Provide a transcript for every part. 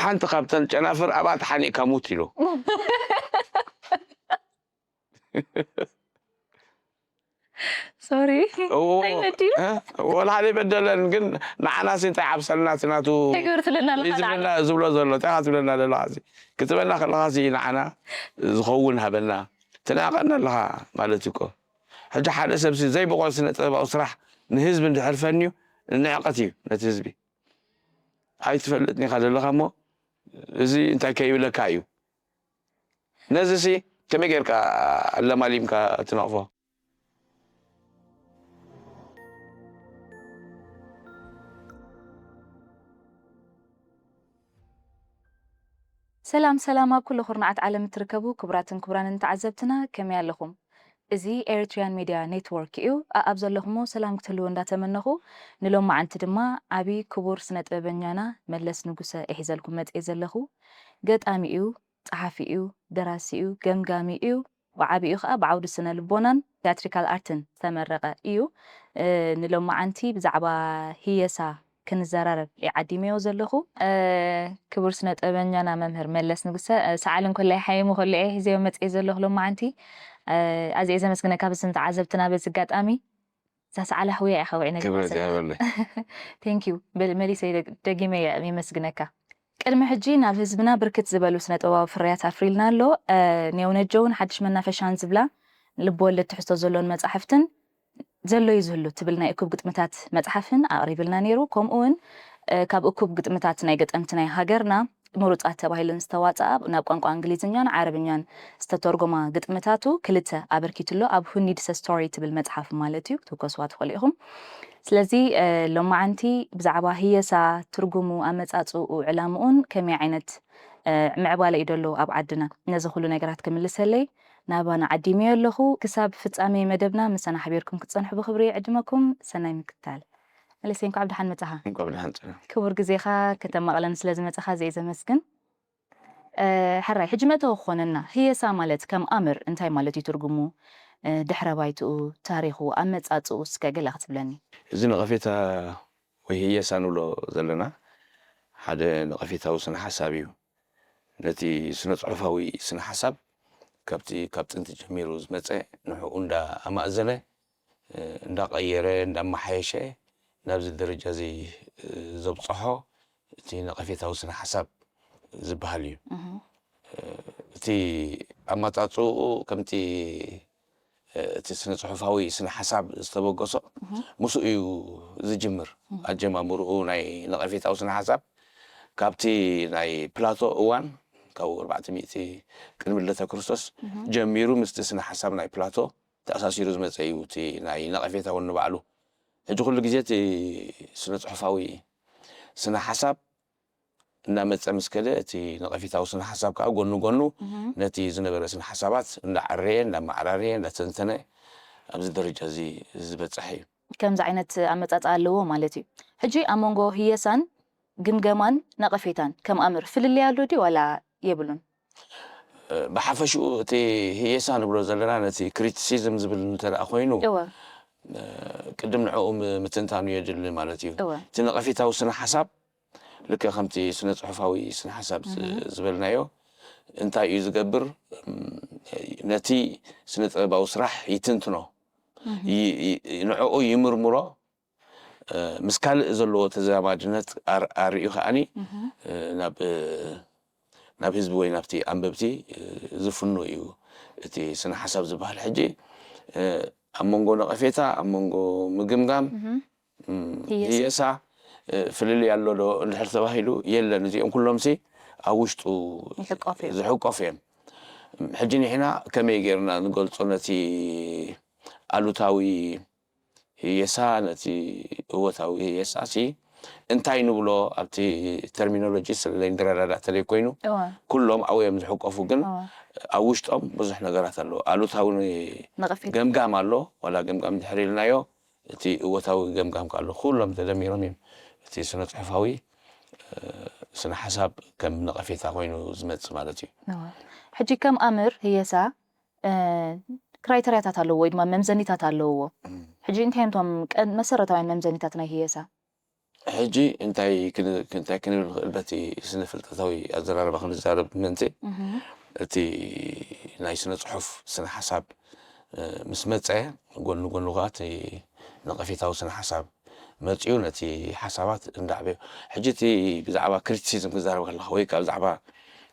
ሓንቲ ካብተን ጨናፍር ኣብኣ ተሓኒእካ ሙት ኢሉ። ሶሪ እዎ፣ ኣይበድሉ? እ? ወላ ሓደ ኣይበደለን፣ ግን ንዓናሲ እንታይ ዓብሰልና እቲ ናቱ እንታይ ገበርትልና ኣለኻ እዩ ንዓና? ዝብለና ዝብሎ ዘሎ እንታይ ኢኻ ትብለና ዘለኻ? እዚ ክትበና ከለኻሲ ንዓና ዝኸውን ሃበና፣ ትንዕቐና ኣለኻ ማለት እዩ እኮ። ሕጂ ሓደ ሰብሲ ዘይበቖል ስነ ጥበባዊ ስራሕ ንህዝቢ እንድሕር ፈንዩ ንዕቀት እዩ ነቲ ህዝቢ። ኣይትፈልጥን ኢኻ ዘለኻ እሞ፣ እዚ እንታይ ከይብለካ እዩ? ነዚሲ ከመይ ጌርካ ኣለማሊምካ ትነቕፎ? ሰላም ሰላም ኣብ ኩሉ ኩርናዓት ዓለም እትርከቡ ክቡራትን ክቡራንን ተዓዘብትና ከመይ ኣለኹም? እዚ ኤሪትሪያን ሚድያ ኔትወርክ እዩ። ኣኣብ ዘለኹሞ ሰላም ክትህልዎ እንዳተመነኹ ንሎማዓንቲ ድማ ዓቢ ክቡር ስነ ጥበበኛና መለስ ንጉሰ እሒዘልኩም መጽኤ ዘለኹ። ገጣሚ እዩ፣ ጸሓፊ እዩ፣ ደራሲ እዩ፣ ገምጋሚ እዩ። ብዓቢኡ ከኣ ብዓውዲ ስነ ልቦናን ቲያትሪካል ኣርትን ዝተመረቐ እዩ። ንሎማዓንቲ ብዛዕባ ህየሳ ክንዘራረብ እየ ዓዲመዮ ዘለኹ። ክቡር ስነ ጥበበኛና መምህር መለስ ንጉሰ፣ ሰዓል እንኮላይ ሓየሙ ከሎ እየ ሒዘዮ መፅየ ዘለኹ ሎማዓንቲ። ኣዝየ ዘመስግነካ ብስም ተዓዘብትና በዚ ኣጋጣሚ። እዛ ሰዓል ኣሕውያ ኢኻ ውዒ ነጊርና ክብረት ዘለኻ። ይሃበለይ። Thank you። በል መሊሰ ደጊመ እየ የመስግነካ። ቅድሚ ሕጂ ናብ ህዝብና ብርክት ዝበሉ ስነ ጥበባዊ ፍርያት ኣፍሪልና ኣሎ። ኔው ነጆውን ሓድሽ መናፈሻን ዝብላ ልብወለድ ትሕዝቶ ዘሎን መጻሕፍትን ዘሎ እዩ ዝህሉ ትብል ናይ እኩብ ግጥምታት መጽሓፍን ኣቕሪብልና ነይሩ። ከምኡ እውን ካብ እኩብ ግጥምታት ናይ ገጠምቲ ናይ ሃገርና ምሩጻት ተባሂለን ዝተዋጽኣ ናብ ቋንቋ እንግሊዝኛን ዓረብኛን ዝተተርጎማ ግጥምታቱ ክልተ ኣበርኪትሎ ኣብ Who Needs a Story ትብል መጽሓፍ ማለት እዩ ክትውከስዋ ትኽእሉ ኢኹም። ስለዚ ሎማዓንቲ ብዛዕባ ህየሳ ትርጉሙ ኣመጻጽኡ ዕላምኡን ከመይ ዓይነት ምዕባለ እዩ ደሎ ኣብ ዓድና ነዚ ኩሉ ነገራት ክምልሰለይ ናባና ዓዲመዮ ኣለኹ። ክሳብ ፍጻሜ መደብና ምሳና ሓቢርኩም ክትጸንሑ ብኽብሪ ይዕድመኩም። ሰናይ ምክትታል። መለሰይ እንኳዕ ብደሓን መጻኻ። እንኳዕ ብደሓን ጸና። ክቡር ግዜኻ ከተማቕለን ስለ ዝመጻኻ ዘይ ዘመስግን። ሕራይ ሕጂ መእተዊ ክኾነና ህየሳ ማለት ከም ኣምር እንታይ ማለት እዩ ትርጉሙ? ድሕረ ባይትኡ፣ ታሪኹ፣ ኣመጻጽኡ እስከ ገለ ክትብለኒ። እዚ ነቐፌታ ወይ ህየሳ ንብሎ ዘለና ሓደ ነቐፌታዊ ስነ ሓሳብ እዩ። ነቲ ስነ ጽሑፋዊ ስነ ሓሳብ ካብቲ ካብ ጥንቲ ጀሚሩ ዝመጸ ንዕኡ እንዳ ኣማእዘነ እንዳቐየረ እንዳመሓየሸ ናብዚ ደረጃ እዚ ዘብጽሖ እቲ ነቐፌታዊ ስነ ሓሳብ ዝበሃል እዩ። እቲ ኣመጻጽኡ ከምቲ እቲ ስነ ጽሑፋዊ ስነ ሓሳብ ዝተበገሶ ምስኡ እዩ ዝጅምር። ኣጀማምርኡ ናይ ነቐፌታዊ ስነ ሓሳብ ካብቲ ናይ ፕላቶ እዋን ካብኡ ኣርባዕተ ሚእቲ ቅድሚ ልደተ ክርስቶስ ጀሚሩ ምስቲ ስነ ሓሳብ ናይ ፕላቶ ተኣሳሲሩ ዝመጸ እዩ። እቲ ናይ ነቐፌታ እውን ንባዕሉ ሕጂ ኩሉ ግዜ እቲ ስነ ጽሑፋዊ ስነ ሓሳብ እናመጸ ምስ ከደ እቲ ነቐፌታዊ ስነ ሓሳብ ከዓ ጎኑ ጎኑ ነቲ ዝነበረ ስነ ሓሳባት እንዳዓረየ እንዳመዓራረየ እንዳተንተነ ኣብዚ ደረጃ እዚ ዝበጸሐ እዩ። ከምዚ ዓይነት ኣመጻጽኣ ኣለዎ ማለት እዩ። ሕጂ ኣብ መንጎ ህየሳን ግምገማን ነቐፌታን ከም ኣምር ፍልልይ ኣሎ ድዩ ዋላ የብሉን? ብሓፈሽኡ እቲ ህየሳ ንብሎ ዘለና ነቲ ክሪቲሲዝም ዝብል እንተ ደኣ ኮይኑ እወ ቅድም ንዕኡ ምትንታኑ የድሊ ማለት እዩ። እወ እቲ ነቐፌታዊ ስነ ሓሳብ ልክዕ ከምቲ ስነ ጽሑፋዊ ስነ ሓሳብ ዝበልናዮ እንታይ እዩ ዝገብር? ነቲ ስነ ጥበባዊ ስራሕ ይትንትኖ፣ ንዕኡ ይምርምሮ፣ ምስ ካልእ ዘለዎ ተዛማድነት ኣርእዩ ከዓኒ ናብ ናብ ህዝቢ ወይ ናብቲ ኣንበብቲ ዝፍኑ እዩ እቲ ስነ ሓሳብ ዝበሃል። ሕጂ ኣብ መንጎ ነቐፌታ፣ ኣብ መንጎ ምግምጋም ህየሳ ፍልልይ ኣሎ ዶ እንድሕር ተባሂሉ የለን። እዚኦም ኩሎምሲ ኣብ ውሽጡ ዝሕቆፍ እዮም። ሕጂ ንሕና ከመይ ጌርና ንገልጾ ነቲ ኣሉታዊ ህየሳ፣ ነቲ እወታዊ ህየሳ ሲ እንታይ ንብሎ ኣብቲ ተርሚኖሎጂ ስለ ዘይንረዳዳእ ተለይ ኮይኑ ኩሎም ኣብኡ እዮም ዝሕቆፉ። ግን ኣብ ውሽጦም ብዙሕ ነገራት ኣሎ። ኣሉታዊ ገምጋም ኣሎ። ዋላ ገምጋም ድሕር ኢልናዮ እቲ እወታዊ ገምጋም ኣሎ። ኩሎም ተደሚሮም እዮም እቲ ስነ ጽሑፋዊ ስነ ሓሳብ ከም ነቐፌታ ኮይኑ ዝመጽእ ማለት እዩ። ሕጂ ከም ኣምር ህየሳ ክራይተርያታት ኣለዎ ወይ ድማ መምዘኒታት ኣለዎ። ሕጂ እንታይ እዮም እቶም መሰረታውያን መምዘኒታት ናይ ህየሳ? ሕጂ እንታይ ክን- እንታይ ክንብል ንኽእል? በቲ ስነ ፍልጠታዊ ኣዘራርባ ክንዛረብ ምእንቲ፣ እቲ ናይ ስነ ጽሑፍ ስነ ሓሳብ ምስ መጸ፣ ጎኒ ጎኒ ከኣ እቲ ነቐፌታዊ ስነ ሓሳብ መጺኡ፣ ነቲ ሓሳባት እንዳዕበዮ። ሕጂ እቲ ብዛዕባ ክሪቲሲዝም ክዛረብ ከለኻ ወይ ከኣ ብዛዕባ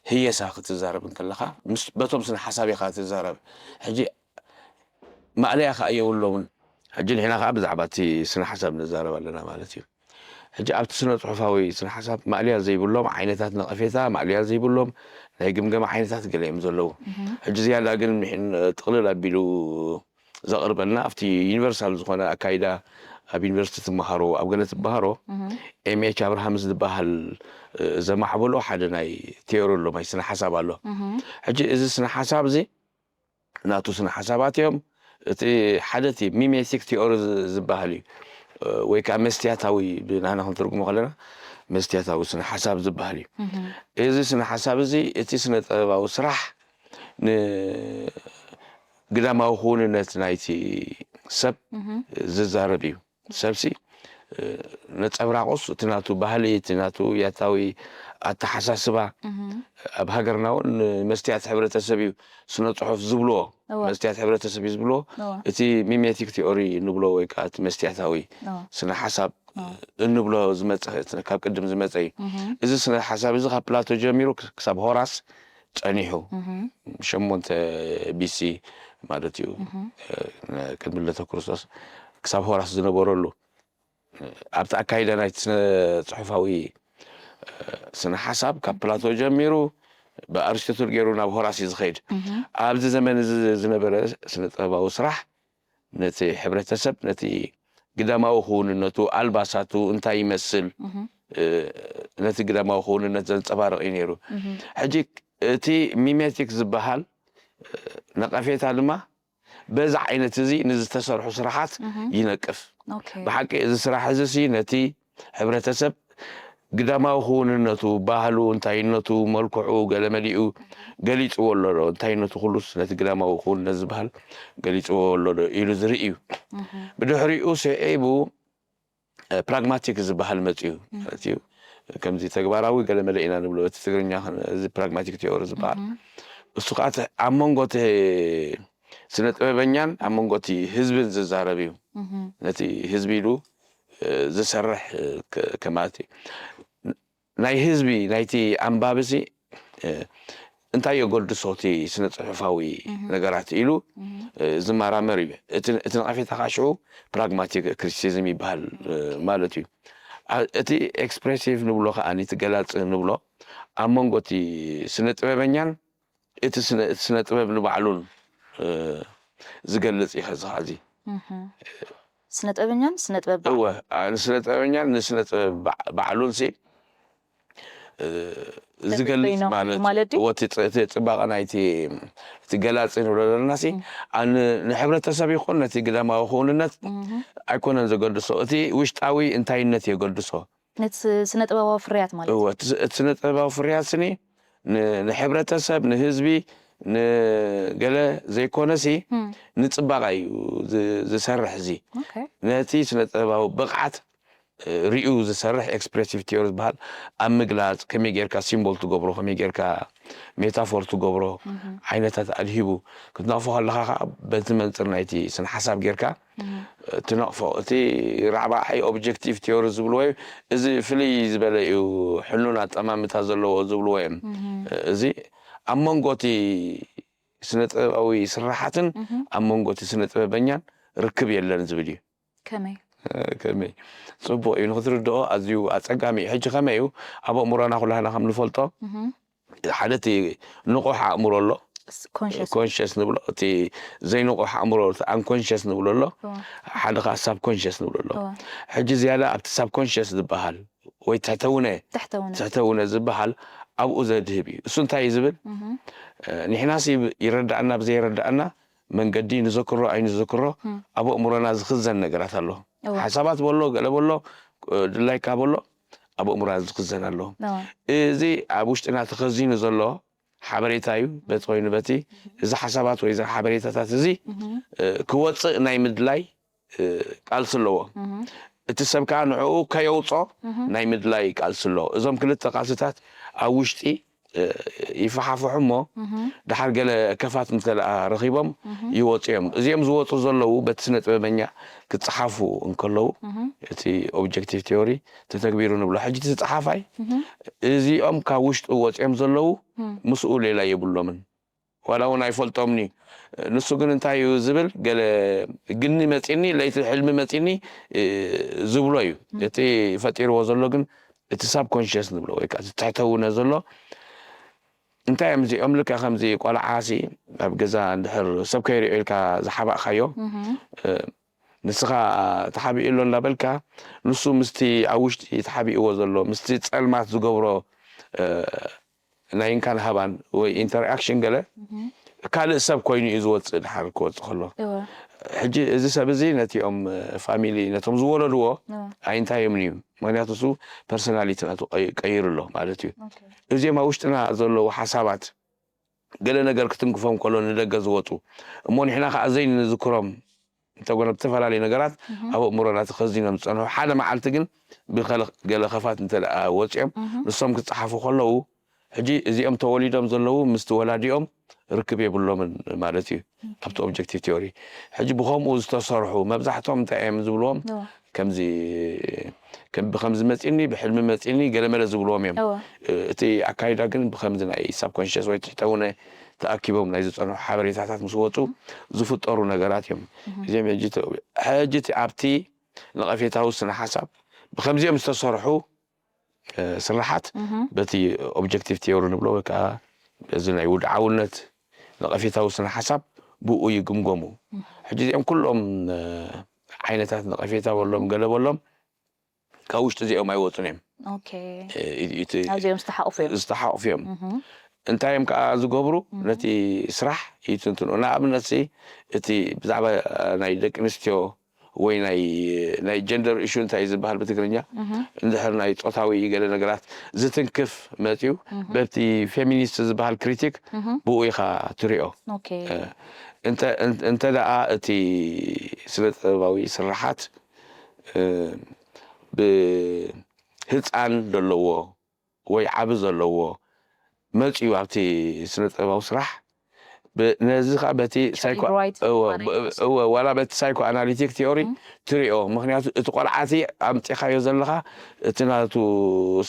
ህየሳ ክትዛረብ እንከለኻ፣ ምስ በቶም ስነ ሓሳብ ኢኻ ትዛረብ። ሕጂ ማእለያ ከኣ የብሎምን። ሕጂ ንሕና ከኣ ብዛዕባ እቲ ስነ ሓሳብ ንዛረብ ኣለና ማለት እዩ። ሕጂ ኣብቲ ስነ ጽሑፋዊ ስነ ሓሳብ ማእለያ ዘይብሎም ዓይነታት ነቐፌታ፣ ማእለያ ዘይብሎም ናይ ግምገማ ዓይነታት ገለ እዮም ዘለዉ። ሕጂ ዝያዳ ግን ምሒን ጥቕልል ኣቢሉ ዘቕርበልና ኣብቲ ዩኒቨርሳል ዝኾነ ኣካይዳ፣ ኣብ ዩኒቨርሲቲ ትመሃሮ፣ ኣብ ገለ ትበሃሮ፣ ኤምኤች ኣብርሃምስ ዝበሃል ዘማዕበሎ ሓደ ናይ ቴዎሪ ኣሎ፣ ናይ ስነ ሓሳብ ኣሎ። ሕጂ እዚ ስነ ሓሳብ እዚ ናቱ ስነ ሓሳባት እዮም። እቲ ሓደ እቲ ሚሜቲክ ቲኦሪ ዝበሃል እዩ። ወይ ከዓ መስትያታዊ፣ ብናህና ክንትርጉሞ ከለና መስትያታዊ ስነ ሓሳብ ዝበሃል እዩ። እዚ ስነ ሓሳብ እዚ እቲ ስነ ጥበባዊ ስራሕ ንግዳማዊ ክውንነት ናይቲ ሰብ ዝዛረብ እዩ። ሰብሲ ነጸብራቑስ እቲ ናቱ ባህሊ፣ እቲ ናቱ ያታዊ ኣተሓሳስባ፣ ኣብ ሃገርና እውን መስትያት ሕብረተሰብ እዩ ስነ ጽሑፍ ዝብልዎ። መስትያት ሕብረተሰብ እዩ ዝብልዎ። እቲ ሚሜቲክ ቲኦሪ እንብሎ ወይ ከዓ እቲ መስትያታዊ ስነ ሓሳብ እንብሎ ዝመፀ፣ ካብ ቅድም ዝመፀ እዩ። እዚ ስነ ሓሳብ እዚ ካብ ፕላቶ ጀሚሩ ክሳብ ሆራስ ጸኒሑ፣ ሸሞንተ ቢሲ ማለት እዩ፣ ቅድሚ ልደተ ክርስቶስ ክሳብ ሆራስ ዝነበረሉ፣ ኣብቲ ኣካይዳ ናይቲ ስነ ጽሑፋዊ ስነ ሓሳብ ካብ ፕላቶ ጀሚሩ ብኣርስቶትል ገይሩ ናብ ሆራስ እዩ ዝኸይድ። ኣብዚ ዘመን እዚ ዝነበረ ስነ ጥበባዊ ስራሕ ነቲ ሕብረተሰብ፣ ነቲ ግዳማዊ ክውንነቱ፣ ኣልባሳቱ እንታይ ይመስል፣ ነቲ ግዳማዊ ክውንነት ዘንጸባርቕ እዩ ነይሩ። ሕጂ እቲ ሚሜቲክ ዝበሃል ነቐፌታ ድማ በዚ ዓይነት እዚ ንዝተሰርሑ ስራሓት ይነቅፍ። ብሓቂ እዚ ስራሕ እዚ ሲ ነቲ ሕብረተሰብ ግዳማዊ ክውንነቱ፣ ባህሉ፣ እንታይነቱ፣ መልክዑ፣ ገለመሊኡ ገሊፅዎ ኣሎ ዶ? እንታይነቱ ኩሉስ ነቲ ግዳማዊ ክውንነት ዝበሃል ገሊፅዎ ኣሎ ዶ ኢሉ ዝርኢ እዩ። ብድሕሪኡ ስዒቡ ፕራግማቲክ ዝበሃል መፅኡ ማለት እዩ። ከምዚ ተግባራዊ ገለመለ ኢና ንብሎ፣ እቲ ትግርኛ እዚ ፕራግማቲክ ቲዮሪ ዝበሃል። እሱ ከዓ ኣብ መንጎ እቲ ስነ ጥበበኛን ኣብ መንጎ እቲ ህዝብን ዝዛረብ እዩ። ነቲ ህዝቢ ኢሉ ዝሰርሕ ከማለት እዩ። ናይ ህዝቢ ናይቲ ኣንባቢ ሲ እንታይ የጎድሶ እቲ ስነ ጽሑፋዊ ነገራት ኢሉ ዝመራመር እዩ። እቲ ነቐፌታ ከዓ ሽዑ ፕራግማቲክ ክሪቲሲዝም ይበሃል ማለት እዩ። እቲ ኤክስፕሬሲቭ ንብሎ ከዓ እቲ ገላፂ ንብሎ ኣብ መንጎ እቲ ስነ ጥበበኛን እቲ ስነ ጥበብ ንባዕሉን ዝገልፅ እዩ። ኸዚ ኸዚ ስነ ጥበበኛን ስነ ጥበብ እወ ንስነ ጥበበኛን ንስነ ጥበብ ባዕሉን ሲ ዝገልፅ ማለት ማለት እዩ። እቲ ጽባቐ ናይቲ እቲ ገላፂ ንብሎ ዘለና ሲ ንሕብረተሰብ ይኹን ነቲ ግዳማዊ ክውንነት ኣይኮነን ዘገድሶ፣ እቲ ውሽጣዊ እንታይነት የገድሶ። ነቲ ስነ ጥበባዊ ፍርያት ማለት እዩ። እቲ ስነ ጥበባዊ ፍርያት ስኒ ንሕብረተሰብ ንህዝቢ ንገለ ዘይኮነሲ ንፅባቐ እዩ ዝሰርሕ። እዚ ነቲ ስነ ጥበባዊ ብቕዓት ሪኡ ዝሰርሕ ኤክስፕሬሲቭ ቲዮሪ ዝበሃል ኣብ ምግላፅ ከመይ ጌርካ ሲምቦል ትገብሮ፣ ከመይ ጌርካ ሜታፎር ትገብሮ ዓይነታት ኣድሂቡ ክትነቕፎ ከለኻ ከዓ በቲ መንፅር ናይቲ ስነ ሓሳብ ጌርካ ትነቕፎ። እቲ ራዕባዓይ ኦብጀክቲቭ ቲዮሪ ዝብልዎ እዩ። እዚ ፍልይ ዝበለ እዩ፣ ሕኑን ኣጠማምታ ዘለዎ ዝብልዎ እዮም። እዚ ኣብ መንጎ እቲ ስነ ጥበባዊ ስራሓትን ኣብ መንጎ እቲ ስነ ጥበበኛን ርክብ የለን ዝብል እዩ። ከመይ? ከመይ ፅቡቅ እዩ ንክትርድኦ ኣዝዩ ኣፀጋሚ እዩ። ሕጂ ከመይ እዩ ኣብ ኣእምሮና ኩላህና ከም ንፈልጦ ሓደ እቲ ንቑሕ ኣእምሮ ኣሎ፣ ኮንሽስ ንብሎ፣ እቲ ዘይንቑሕ ኣእምሮ፣ እቲ ኣንኮንሽስ ንብሎ ኣሎ፣ ሓደ ከዓ ሳብ ኮንሽስ ንብሎ ኣሎ። ሕጂ ዝያዳ ኣብቲ ሳብ ኮንሽስ ዝበሃል ወይ ትሕተውነ ትሕተውነ ዝበሃል ኣብኡ ዘድህብ እዩ። እሱ እንታይ እዩ ዝብል? ንሕናሲ ይረዳእና ብዘይረዳእና መንገዲ ንዘክሮ ኣይንዘክሮ ኣብ ኣእምሮና ዝኽዘን ነገራት ኣሎ። ሓሳባት በሎ፣ ገለ በሎ፣ ድላይካ በሎ ኣብ ኣእምሮና ዝኽዘን ኣሎ። እዚ ኣብ ውሽጥና ተኸዚኑ ዘሎ ሓበሬታ እዩ። በቲ ኮይኑ በቲ እዚ ሓሳባት ወይ እዚ ሓበሬታታት እዚ ክወፅእ ናይ ምድላይ ቃልሲ ኣለዎ። እቲ ሰብ ከዓ ንዕኡ ከየውጾ ናይ ምድላይ ቃልሲ ኣሎ። እዞም ክልተ ቃልስታት ኣብ ውሽጢ ይፈሓፍሑ እሞ፣ ድሓር ገለ ከፋት እንተ ደኣ ረኺቦም ይወጹ እዮም። እዚኦም ዝወጹ ዘለዉ በቲ ስነ ጥበበኛ ክጸሓፉ እንከለዉ፣ እቲ ኦብጀክቲቭ ቲዮሪ ተተግቢሩ ንብሎ። ሕጂ እቲ ጸሓፋይ እዚኦም ካብ ውሽጡ ወጺኦም ዘለዉ ምስኡ ሌላ የብሎምን። ዋላ እውን ኣይፈልጦምኒ። ንሱ ግን እንታይ እዩ ዝብል፣ ገለ ግኒ መጺኒ፣ ለይቲ ሕልሚ መጺኒ ዝብሎ እዩ። እቲ ፈጢርዎ ዘሎ ግን እቲ ሳብኮንሽስ ንብሎ ወይ ከዓ እቲ ትሕተውነ ዘሎ እንታይ እዮም እዚኦም? ልክዕ ከምዚ ቆልዓ ሲ ኣብ ገዛ እንድሕር ሰብ ከይሪኦ ኢልካ ዝሓባእካዮ፣ ንስኻ ተሓቢኡ ኣሎ እንዳበልካ፣ ንሱ ምስቲ ኣብ ውሽጢ ተሓቢእዎ ዘሎ ምስቲ ጸልማት ዝገብሮ ናይ እንካን ሃባን ወይ ኢንተርኣክሽን ገለ ካልእ ሰብ ኮይኑ እዩ ዝወፅእ። ድሓር ክወፅእ ከሎ ሕጂ እዚ ሰብ እዚ ነቲኦም ፋሚሊ ነቶም ዝወለድዎ ኣይንታዮም እዩ። ምክንያቱ እሱ ፐርሶናሊቲ ናቱ ቀይሩ ኣሎ ማለት እዩ። እዚኦም ኣብ ውሽጥና ዘለዉ ሓሳባት ገለ ነገር ክትንክፎም ከሎ ንደገ ዝወፁ እሞ ንሕና ከዓ ዘይንዝክሮም እንተኾነ ብዝተፈላለዩ ነገራት ኣብ ኣእምሮና ተኸዚኖም ዝፀንሑ ሓደ መዓልቲ ግን ብገለ ከፋት እንተ ወፂኦም ንሶም ክፀሓፉ ከለዉ ሕጂ እዚኦም ተወሊዶም ዘለዉ ምስቲ ወላዲኦም ርክብ የብሎምን ማለት እዩ። ኣብቲ ኦብጀክቲቭ ቲዮሪ ሕጂ ብኸምኡ ዝተሰርሑ መብዛሕትኦም እንታይ እዮም ዝብልዎም ከምዚ ብከምዚ መፂኒ ብሕልሚ መፂኒ ገለመለ ዝብልዎም እዮም። እቲ ኣካይዳ ግን ብከምዚ ናይ ሳብኮንሽስ ወይ ትሕተውነ ተኣኪቦም ናይ ዝፀንሑ ሓበሬታታት ምስ ወፁ ዝፍጠሩ ነገራት እዮም። እዚኦም ሕጂ እቲ ኣብቲ ነቐፌታዊ ስነ ሓሳብ ብከምዚኦም ዝተሰርሑ ስራሓት በቲ ኦብጀክቲቭ ቲዮሪ ንብሎ ወይ ከዓ በዚ ናይ ውድዓውነት ነቐፌታዊ ስነ ሓሳብ ብኡ ይግምገሙ። ሕጂ እዚኦም ኩሎም ዓይነታት ነቐፌታ በሎም ገለ በሎም ካብ ውሽጢ እዚኦም ኣይወፁን እዮም። እዚኦም ዝተሓቑፉ እዮም። እንታይ እዮም ከዓ ዝገብሩ? ነቲ ስራሕ ይትንትኑ። ንኣብነት እቲ ብዛዕባ ናይ ደቂ ኣንስትዮ ወይ ናይ ጀንደር ኢሹ እንታይ ዝበሃል ብትግርኛ እንድሕር ናይ ፆታዊ ገለ ነገራት ዝትንክፍ መፅዩ በቲ ፌሚኒስት ዝበሃል ክሪቲክ ብኡ ኢኻ ትሪኦ። እንተ ደኣ እቲ ስነ ጥበባዊ ስራሓት ብህፃን ዘለዎ ወይ ዓቢ ዘለዎ መፅዩ ኣብቲ ስነ ጥበባዊ ስራሕ ነዚ ከዓ በቲ እወ ዋላ በቲ ሳይኮ ኣናሊቲክ ቲዮሪ ትሪኦ። ምክንያቱ እቲ ቆልዓቲ ኣምፂኻዮ ዘለካ እቲ ናቱ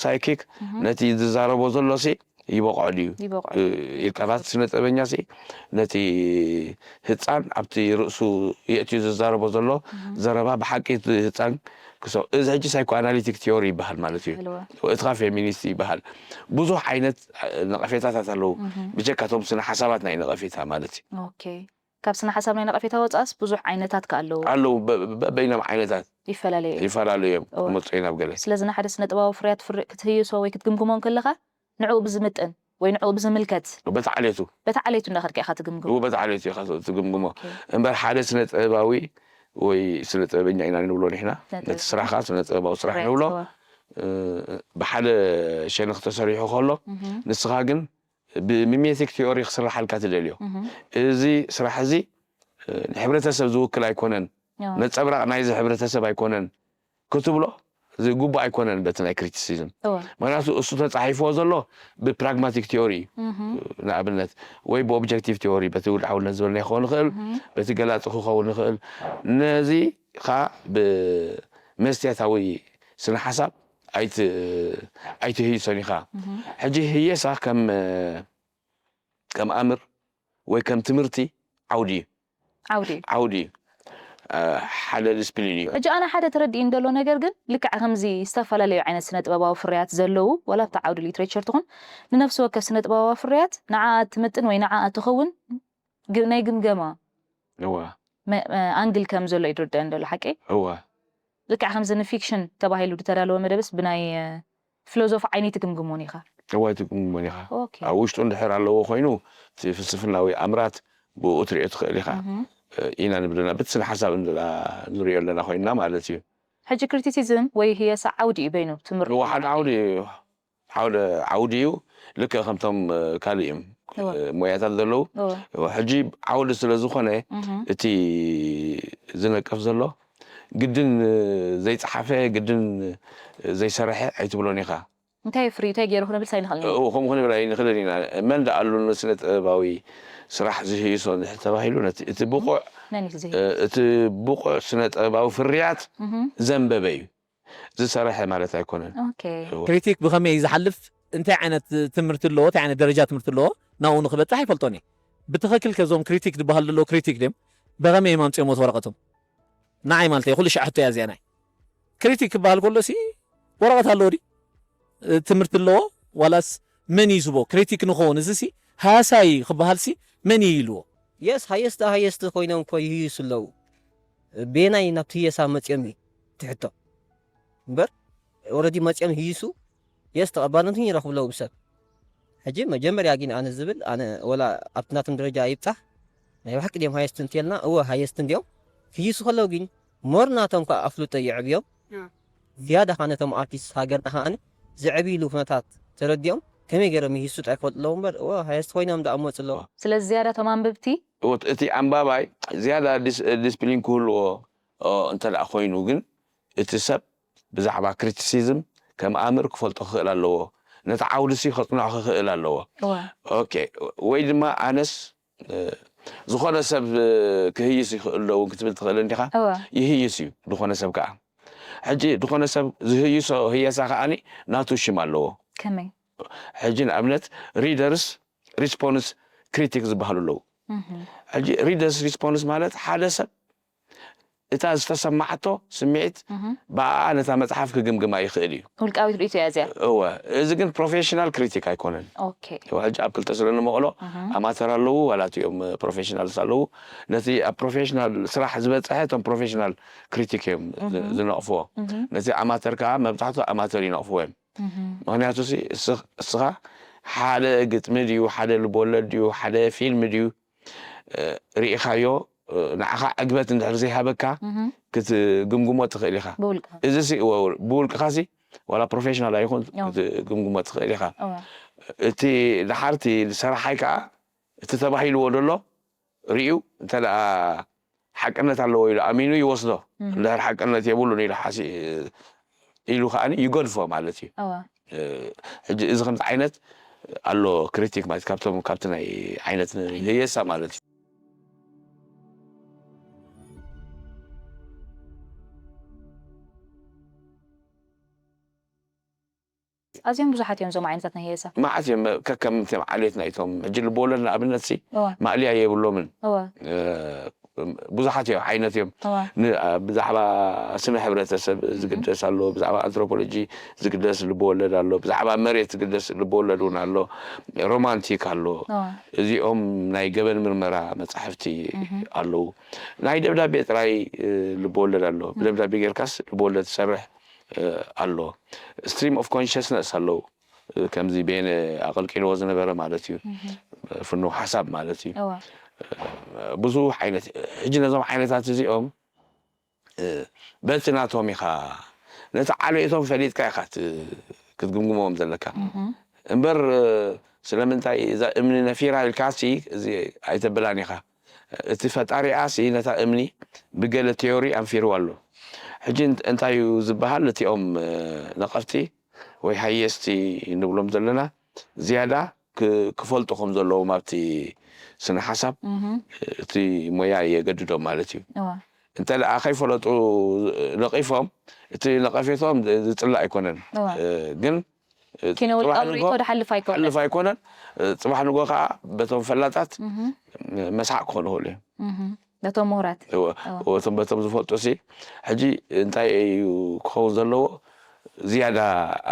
ሳይኪክ ነቲ ዝዛረቦ ዘሎሲ ይበቕዖ ድዩ ኢልካ ናቲ ስነ ጥበበኛ ሲ ነቲ ህፃን ኣብቲ ርእሱ የእትዩ ዝዛረቦ ዘሎ ዘረባ ብሓቂ ህፃን ክሰ እዚ ሕጂ ሳይኮ ኣናሊቲክ ቲዮሪ ይበሃል ማለት እዩ። እትኻ ፌሚኒስት ይበሃል። ብዙሕ ዓይነት ነቐፌታታት ኣለዉ። ብጀካቶም ስነ ሓሳባት ናይ ነቐፌታ ማለት እዩ። ካብ ስነ ሓሳብ ናይ ነቐፌታ ወፃእስ ብዙሕ ዓይነታት ከ ኣለዉ? ኣለዉ። በበይኖም ዓይነታት ይፈላለዩ እዮም። ይፈላለዩ እዮም። ክመፁ ናብ ገለ ስለዚ ንሓደ ስነ ጥበባዊ ፍርያት ክትህይሶ ወይ ክትግምግሞ እንከለኻ ንዕኡ ብዝምጥን ወይ ንዕኡ ብዝምልከት በቲ ዓሌቱ በቲ ዓሌቱ እንዳኸድካ ኢኻ ትግምግሞ። በቲ ዓሌቱ ኢኻ ትግምግሞ። እምበር ሓደ ስነ ጥበባዊ ወይ ስነ ጥበበኛ ኢና ንብሎ ንሕና ነቲ ስራሕ ከዓ ስነ ጥበባዊ ስራሕ ንብሎ። ብሓደ ሸነኽ ተሰሪሑ ከሎ ንስኻ ግን ብሚሜቲክ ቲዮሪ ክስርሓልካ ትደልዮ። እዚ ስራሕ እዚ ንሕብረተሰብ ዝውክል ኣይኮነን፣ ነፀብራቕ ናይዚ ሕብረተሰብ ኣይኮነን ክትብሎ እዚ ግቡእ ኣይኮነን በቲ ናይ ክሪቲሲዝም። ምክንያቱ እሱ ተፃሒፍዎ ዘሎ ብፕራግማቲክ ቲዮሪ እዩ። ንኣብነት ወይ ብኦብጀክቲቭ ቲዮሪ በቲ ውድዓውነት ዝበልና ክኸውን ይኽእል፣ በቲ ገላፂ ክኸውን ይኽእል። ነዚ ከዓ ብመስትያታዊ ስነ ሓሳብ ኣይትህይሶን ኢኻ። ሕጂ ህየሳ ከም ከም ኣምር ወይ ከም ትምህርቲ ዓውዲ እዩ። ዓውዲ እዩ። ዓውዲ እዩ። ሓደ ዲስፕሊን እዩ። ሕጂ ኣነ ሓደ ተረዲእኒ ዘሎ ነገር ግን ልክዕ ከምዚ ዝተፈላለዩ ዓይነት ስነ ጥበባዊ ፍርያት ዘለዉ ዋላ ኣብቲ ዓውዲ ሊትሬቸር ትኹን ንነፍሲ ወከፍ ስነ ጥበባዊ ፍርያት ንዓኣ ትምጥን ወይ ንዓኣ ትኸውን ናይ ግምገማ እዋ ኣንግል ከም ዘሎ እዩ ዝርደአኒ ዘሎ ሓቂ? እዋ ልክዕ ከምዚ ንፊክሽን ተባሂሉ ዝተዳለወ መደብስ ብናይ ፊሎዞፊ ዓይኒ ትግምግሞን ኢኻ። እዋይ ትግምግሞን ኢኻ። ኣብ ውሽጡ እንድሕር ኣለዎ ኮይኑ እቲ ፍልስፍናዊ ኣምራት ብኡ ትሪኦ ትኽእል ኢኻ ኢና ንብለና በቲ ስነ ሓሳብ ንሪኦ ኣለና ኮይንና ማለት እዩ። ሕጂ ክሪቲሲዝም ወይ ህየሳ ዓውዲ እዩ በይኑ ትምህርቱ። እዋ ሓደ ዓውዲ እዩ። ሓደ ዓውዲ እዩ። ልክዕ ከምቶም ካልእ እዮም ሞያታት ዘለዉ። ሕጂ ዓውዲ ስለ ዝኾነ እቲ ዝነቅፍ ዘሎ ግድን ዘይጸሓፈ ግድን ዘይሰረሐ ኣይትብሎን ኢኻ። እንታይ ፍሪ እንታይ ገይሩ ክንብል ሳይንኽእል ከምኡ ክንብል ኣይንኽእልን ኢና። መን ደኣሉ ንስነ ጥበባዊ ስራሕ ዝህይሶ እንድሕር ተባሂሉ እቲ ብቑዕ እቲ ብቑዕ ስነ ጥበባዊ ፍርያት ዘንበበ እዩ ዝሰረሐ ማለት ኣይኮነን። ክሪቲክ ብኸመይ እዩ ዝሓልፍ፣ እንታይ ዓይነት ትምህርቲ ኣለዎ፣ እንታይ ዓይነት ደረጃ ትምህርቲ ኣለዎ፣ ናብኡ ንክበፅሕ ኣይፈልጦን እየ። ብትኽክል ከዞም ክሪቲክ ዝበሃል ዘለዎ ክሪቲክ ድም ብኸመይ እዮም ኣምፅኦምዎ ወረቐቶም? ንዓይ ማለት እዩ ኩሉ ሻዕ ሕቶ እያ እዚኣ ናይ ክሪቲክ ክበሃል ከሎ ሲ ወረቐት ኣለዎ ድዩ? ትምህርቲ ኣለዎ ዋላስ መን እዩ ዝቦ ክሪቲክ ንኸውን? እዚ ሲ ሃሳይ ክበሃል ሲ መን እዩ ኢልዎ? የስ ሃየስት ሃየስት ኮይኖም እኮ ይህይሱ ኣለዉ። ቤናይ ናብቲ ህየሳ መፅኦም እዩ ትሕቶ እምበር ኦረዲ መፅኦም ህይሱ የስ ተቐባልነትን ይረኽቡ ኣለዉ ብሰብ። ሕጂ መጀመርያ ግን ኣነ ዝብል ኣነ ወላ ኣብቲ ናቶም ደረጃ ይብፃሕ ናይ ብሓቂ ድዮም ሃየስት እንተልና እወ ሃየስት እንዲዮም ክይሱ ከለዉ ግን ሞር ናቶም ከዓ ኣፍልጦ የዕብዮም ዝያዳ ከዓ ነቶም ኣርቲስት ሃገርና ከዓ ዘዕብይሉ ኩነታት ተረዲኦም ከመይ ገይሮም ይህሱ ጥራይ ክፈልጡ ኣለዉ እምበር እወ ሃየስት ኮይኖም ደኣ መፁ ኣለዉ። ስለዚ ዝያዳ እቶም ኣንብብቲ እቲ ኣንባባይ ዝያዳ ዲስፕሊን ክህልዎ እንተ ደኣ ኮይኑ ግን እቲ ሰብ ብዛዕባ ክሪቲሲዝም ከም ኣምር ክፈልጦ ክኽእል ኣለዎ። ነቲ ዓውዲ ሲ ከጽንዖ ክኽእል ኣለዎ። ኦኬ ወይ ድማ ኣነስ ዝኾነ ሰብ ክህይስ ይኽእል ዶ እውን ክትብል ትኽእል እንዲኻ። ይህይስ እዩ ዝኾነ ሰብ ከዓ። ሕጂ ዝኾነ ሰብ ዝህይሶ ህየሳ ከዓኒ ናቱ ሽም ኣለዎ። ከመይ? ሕጂ ንኣብነት ሪደርስ ሪስፖንስ ክሪቲክ ዝበሃሉ ኣለዉ። ሕጂ ሪደርስ ሪስፖንስ ማለት ሓደ ሰብ እታ ዝተሰማዓቶ ስምዒት ብኣኣ ነታ መጽሓፍ ክግምግማ ይኽእል እዩ። ውልቃዊት ርእይቶ እያ እዚኣ። እወ፣ እዚ ግን ፕሮፌሽናል ክሪቲክ ኣይኮነን። ኦኬ። እወ፣ ሕጂ ኣብ ክልተ ስለ ንመቕሎ ኣማተር ኣለዉ፣ ዋላ እቲኦም ፕሮፌሽናልስ ኣለዉ። ነቲ ኣብ ፕሮፌሽናል ስራሕ ዝበጽሐ እቶም ፕሮፌሽናል ክሪቲክ እዮም ዝነቕፍዎ። ነቲ ኣማተር ከኣ መብዛሕትኡ ኣማተር ይነቕፍዎ እዮም። ምኽንያቱ እስኻ ሓደ ግጥሚ ድዩ፣ ሓደ ልቦለድ ድዩ፣ ሓደ ፊልም ድዩ ርኢኻዮ ንዓኻ ዕግበት እንድሕር ዘይሃበካ ክትግምግሞ ትኽእል ኢኻ። እዚ ብውልቅኻ ሲ ዋላ ፕሮፌሽናል ኣይኹን ክትግምግሞ ትኽእል ኢኻ። እቲ ድሓርቲ ሰራሓይ ከዓ እቲ ተባሂልዎ ዘሎ ርዩ እንተ ሓቅነት ኣለዎ ኢሉ ኣሚኑ ይወስዶ። እንድሕር ሓቅነት የብሉን ኢሉ ሓሲ ኢሉ ከዓ ይገድፎ ማለት እዩ። ሕጂ እዚ ከምዚ ዓይነት ኣሎ ክሪቲክ ማለት ካብቶም ካብቲ ናይ ዓይነት ህየሳ ማለት እዩ። ኣዝዮም ብዙሓት እዮም እዞም ዓይነታት ናይ ህየሳ። መዓት እዮም ከከም ዓሌት ናይቶም ሕጂ ልቦወለድ ንኣብነት ሲ ማእልያ የብሎምን። ብዙሓት እዮም ዓይነት እዮም። ብዛዕባ ስነ ሕብረተሰብ ዝግደስ ኣሎ፣ ብዛዕባ ኣንትሮፖሎጂ ዝግደስ ልቦወለድ ኣሎ፣ ብዛዕባ መሬት ዝግደስ ልቦወለድ እውን ኣሎ፣ ሮማንቲክ ኣሎ። እዚኦም ናይ ገበን ምርመራ መፃሕፍቲ ኣለዉ። ናይ ደብዳቤ ጥራይ ልቦወለድ ኣሎ። ብደብዳቤ ጌርካስ ልቦወለድ ትሰርሕ ኣሎ። ስትሪም ኦፍ ኮንሽስነስ ኣለዉ። ከምዚ ቤነ ኣቐልቂልዎ ዝነበረ ማለት እዩ። ፍኑው ሓሳብ ማለት እዩ። ብዙሕ ዓይነት ሕጂ ነዞም ዓይነታት እዚኦም በቲ ናቶም ኢኻ ነቲ ዓሌቶም ፈሊጥካ ኢኻ ክትግምግሞም ዘለካ እምበር ስለምንታይ እዛ እምኒ ነፊራ ኢልካሲ እዚ ኣይተብላን ኢኻ። እቲ ፈጣሪኣሲ ነታ እምኒ ብገለ ቴዮሪ ኣንፊርዋ ኣሎ። ሕጂ እንታይ እዩ ዝበሃል እቲኦም ነቐፍቲ ወይ ሃየስቲ ንብሎም ዘለና ዝያዳ ክፈልጡ ከም ዘለዎም ኣብቲ ስነ ሓሳብ እቲ ሞያ የገድዶም ማለት እዩ። እንተ ደኣ ከይፈለጡ ነቒፎም እቲ ነቐፌቶም ዝፅላእ ኣይኮነን፣ ግን ኪነ ውልቃዊ ርእቶ ድሓልፍ ኣይኮነን። ጽባሕ ንጎ ከዓ በቶም ፈላጣት መስሓቅ ክኾኑ ይኽእሉ እዮም። በቶም ምሁራት በቶም ዝፈልጡ ሲ ሕጂ እንታይ እዩ ክኸውን ዘለዎ? ዝያዳ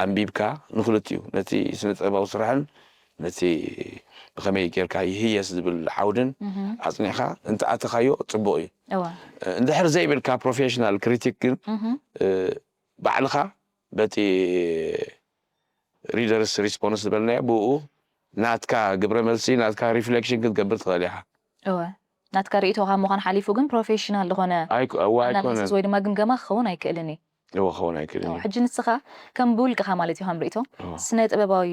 ኣንቢብካ ንክልቲኡ ነቲ ስነ ጥበባዊ ስራሕን ነቲ ብኸመይ ጌርካ ይህየስ ዝብል ዓውድን ኣፅኒዕካ እንተኣተኻዮ ፅቡቕ እዩ። እንድሕር ዘይብልካ ፕሮፌሽናል ክሪቲክ ግን ባዕልኻ በቲ ሪደርስ ሪስፖንስ ዝበልናዮ ብኡ ናትካ ግብረ መልሲ ናትካ ሪፍሌክሽን ክትገብር ትኽእል ኢኻ። እወ ናትካ ርእይቶ ካብ ምዃን ሓሊፉ ግን ፕሮፌሽናል ዝኾነ ኣናሊሲስ ወይ ድማ ግምገማ ክኸውን ኣይክእልን እዩ። እወ ክኸውን ኣይክእልን እዩ። ሕጂ ንስኻ ከም ብውልቅኻ ማለት እዩ ከም ርእይቶ ስነ ጥበባዊ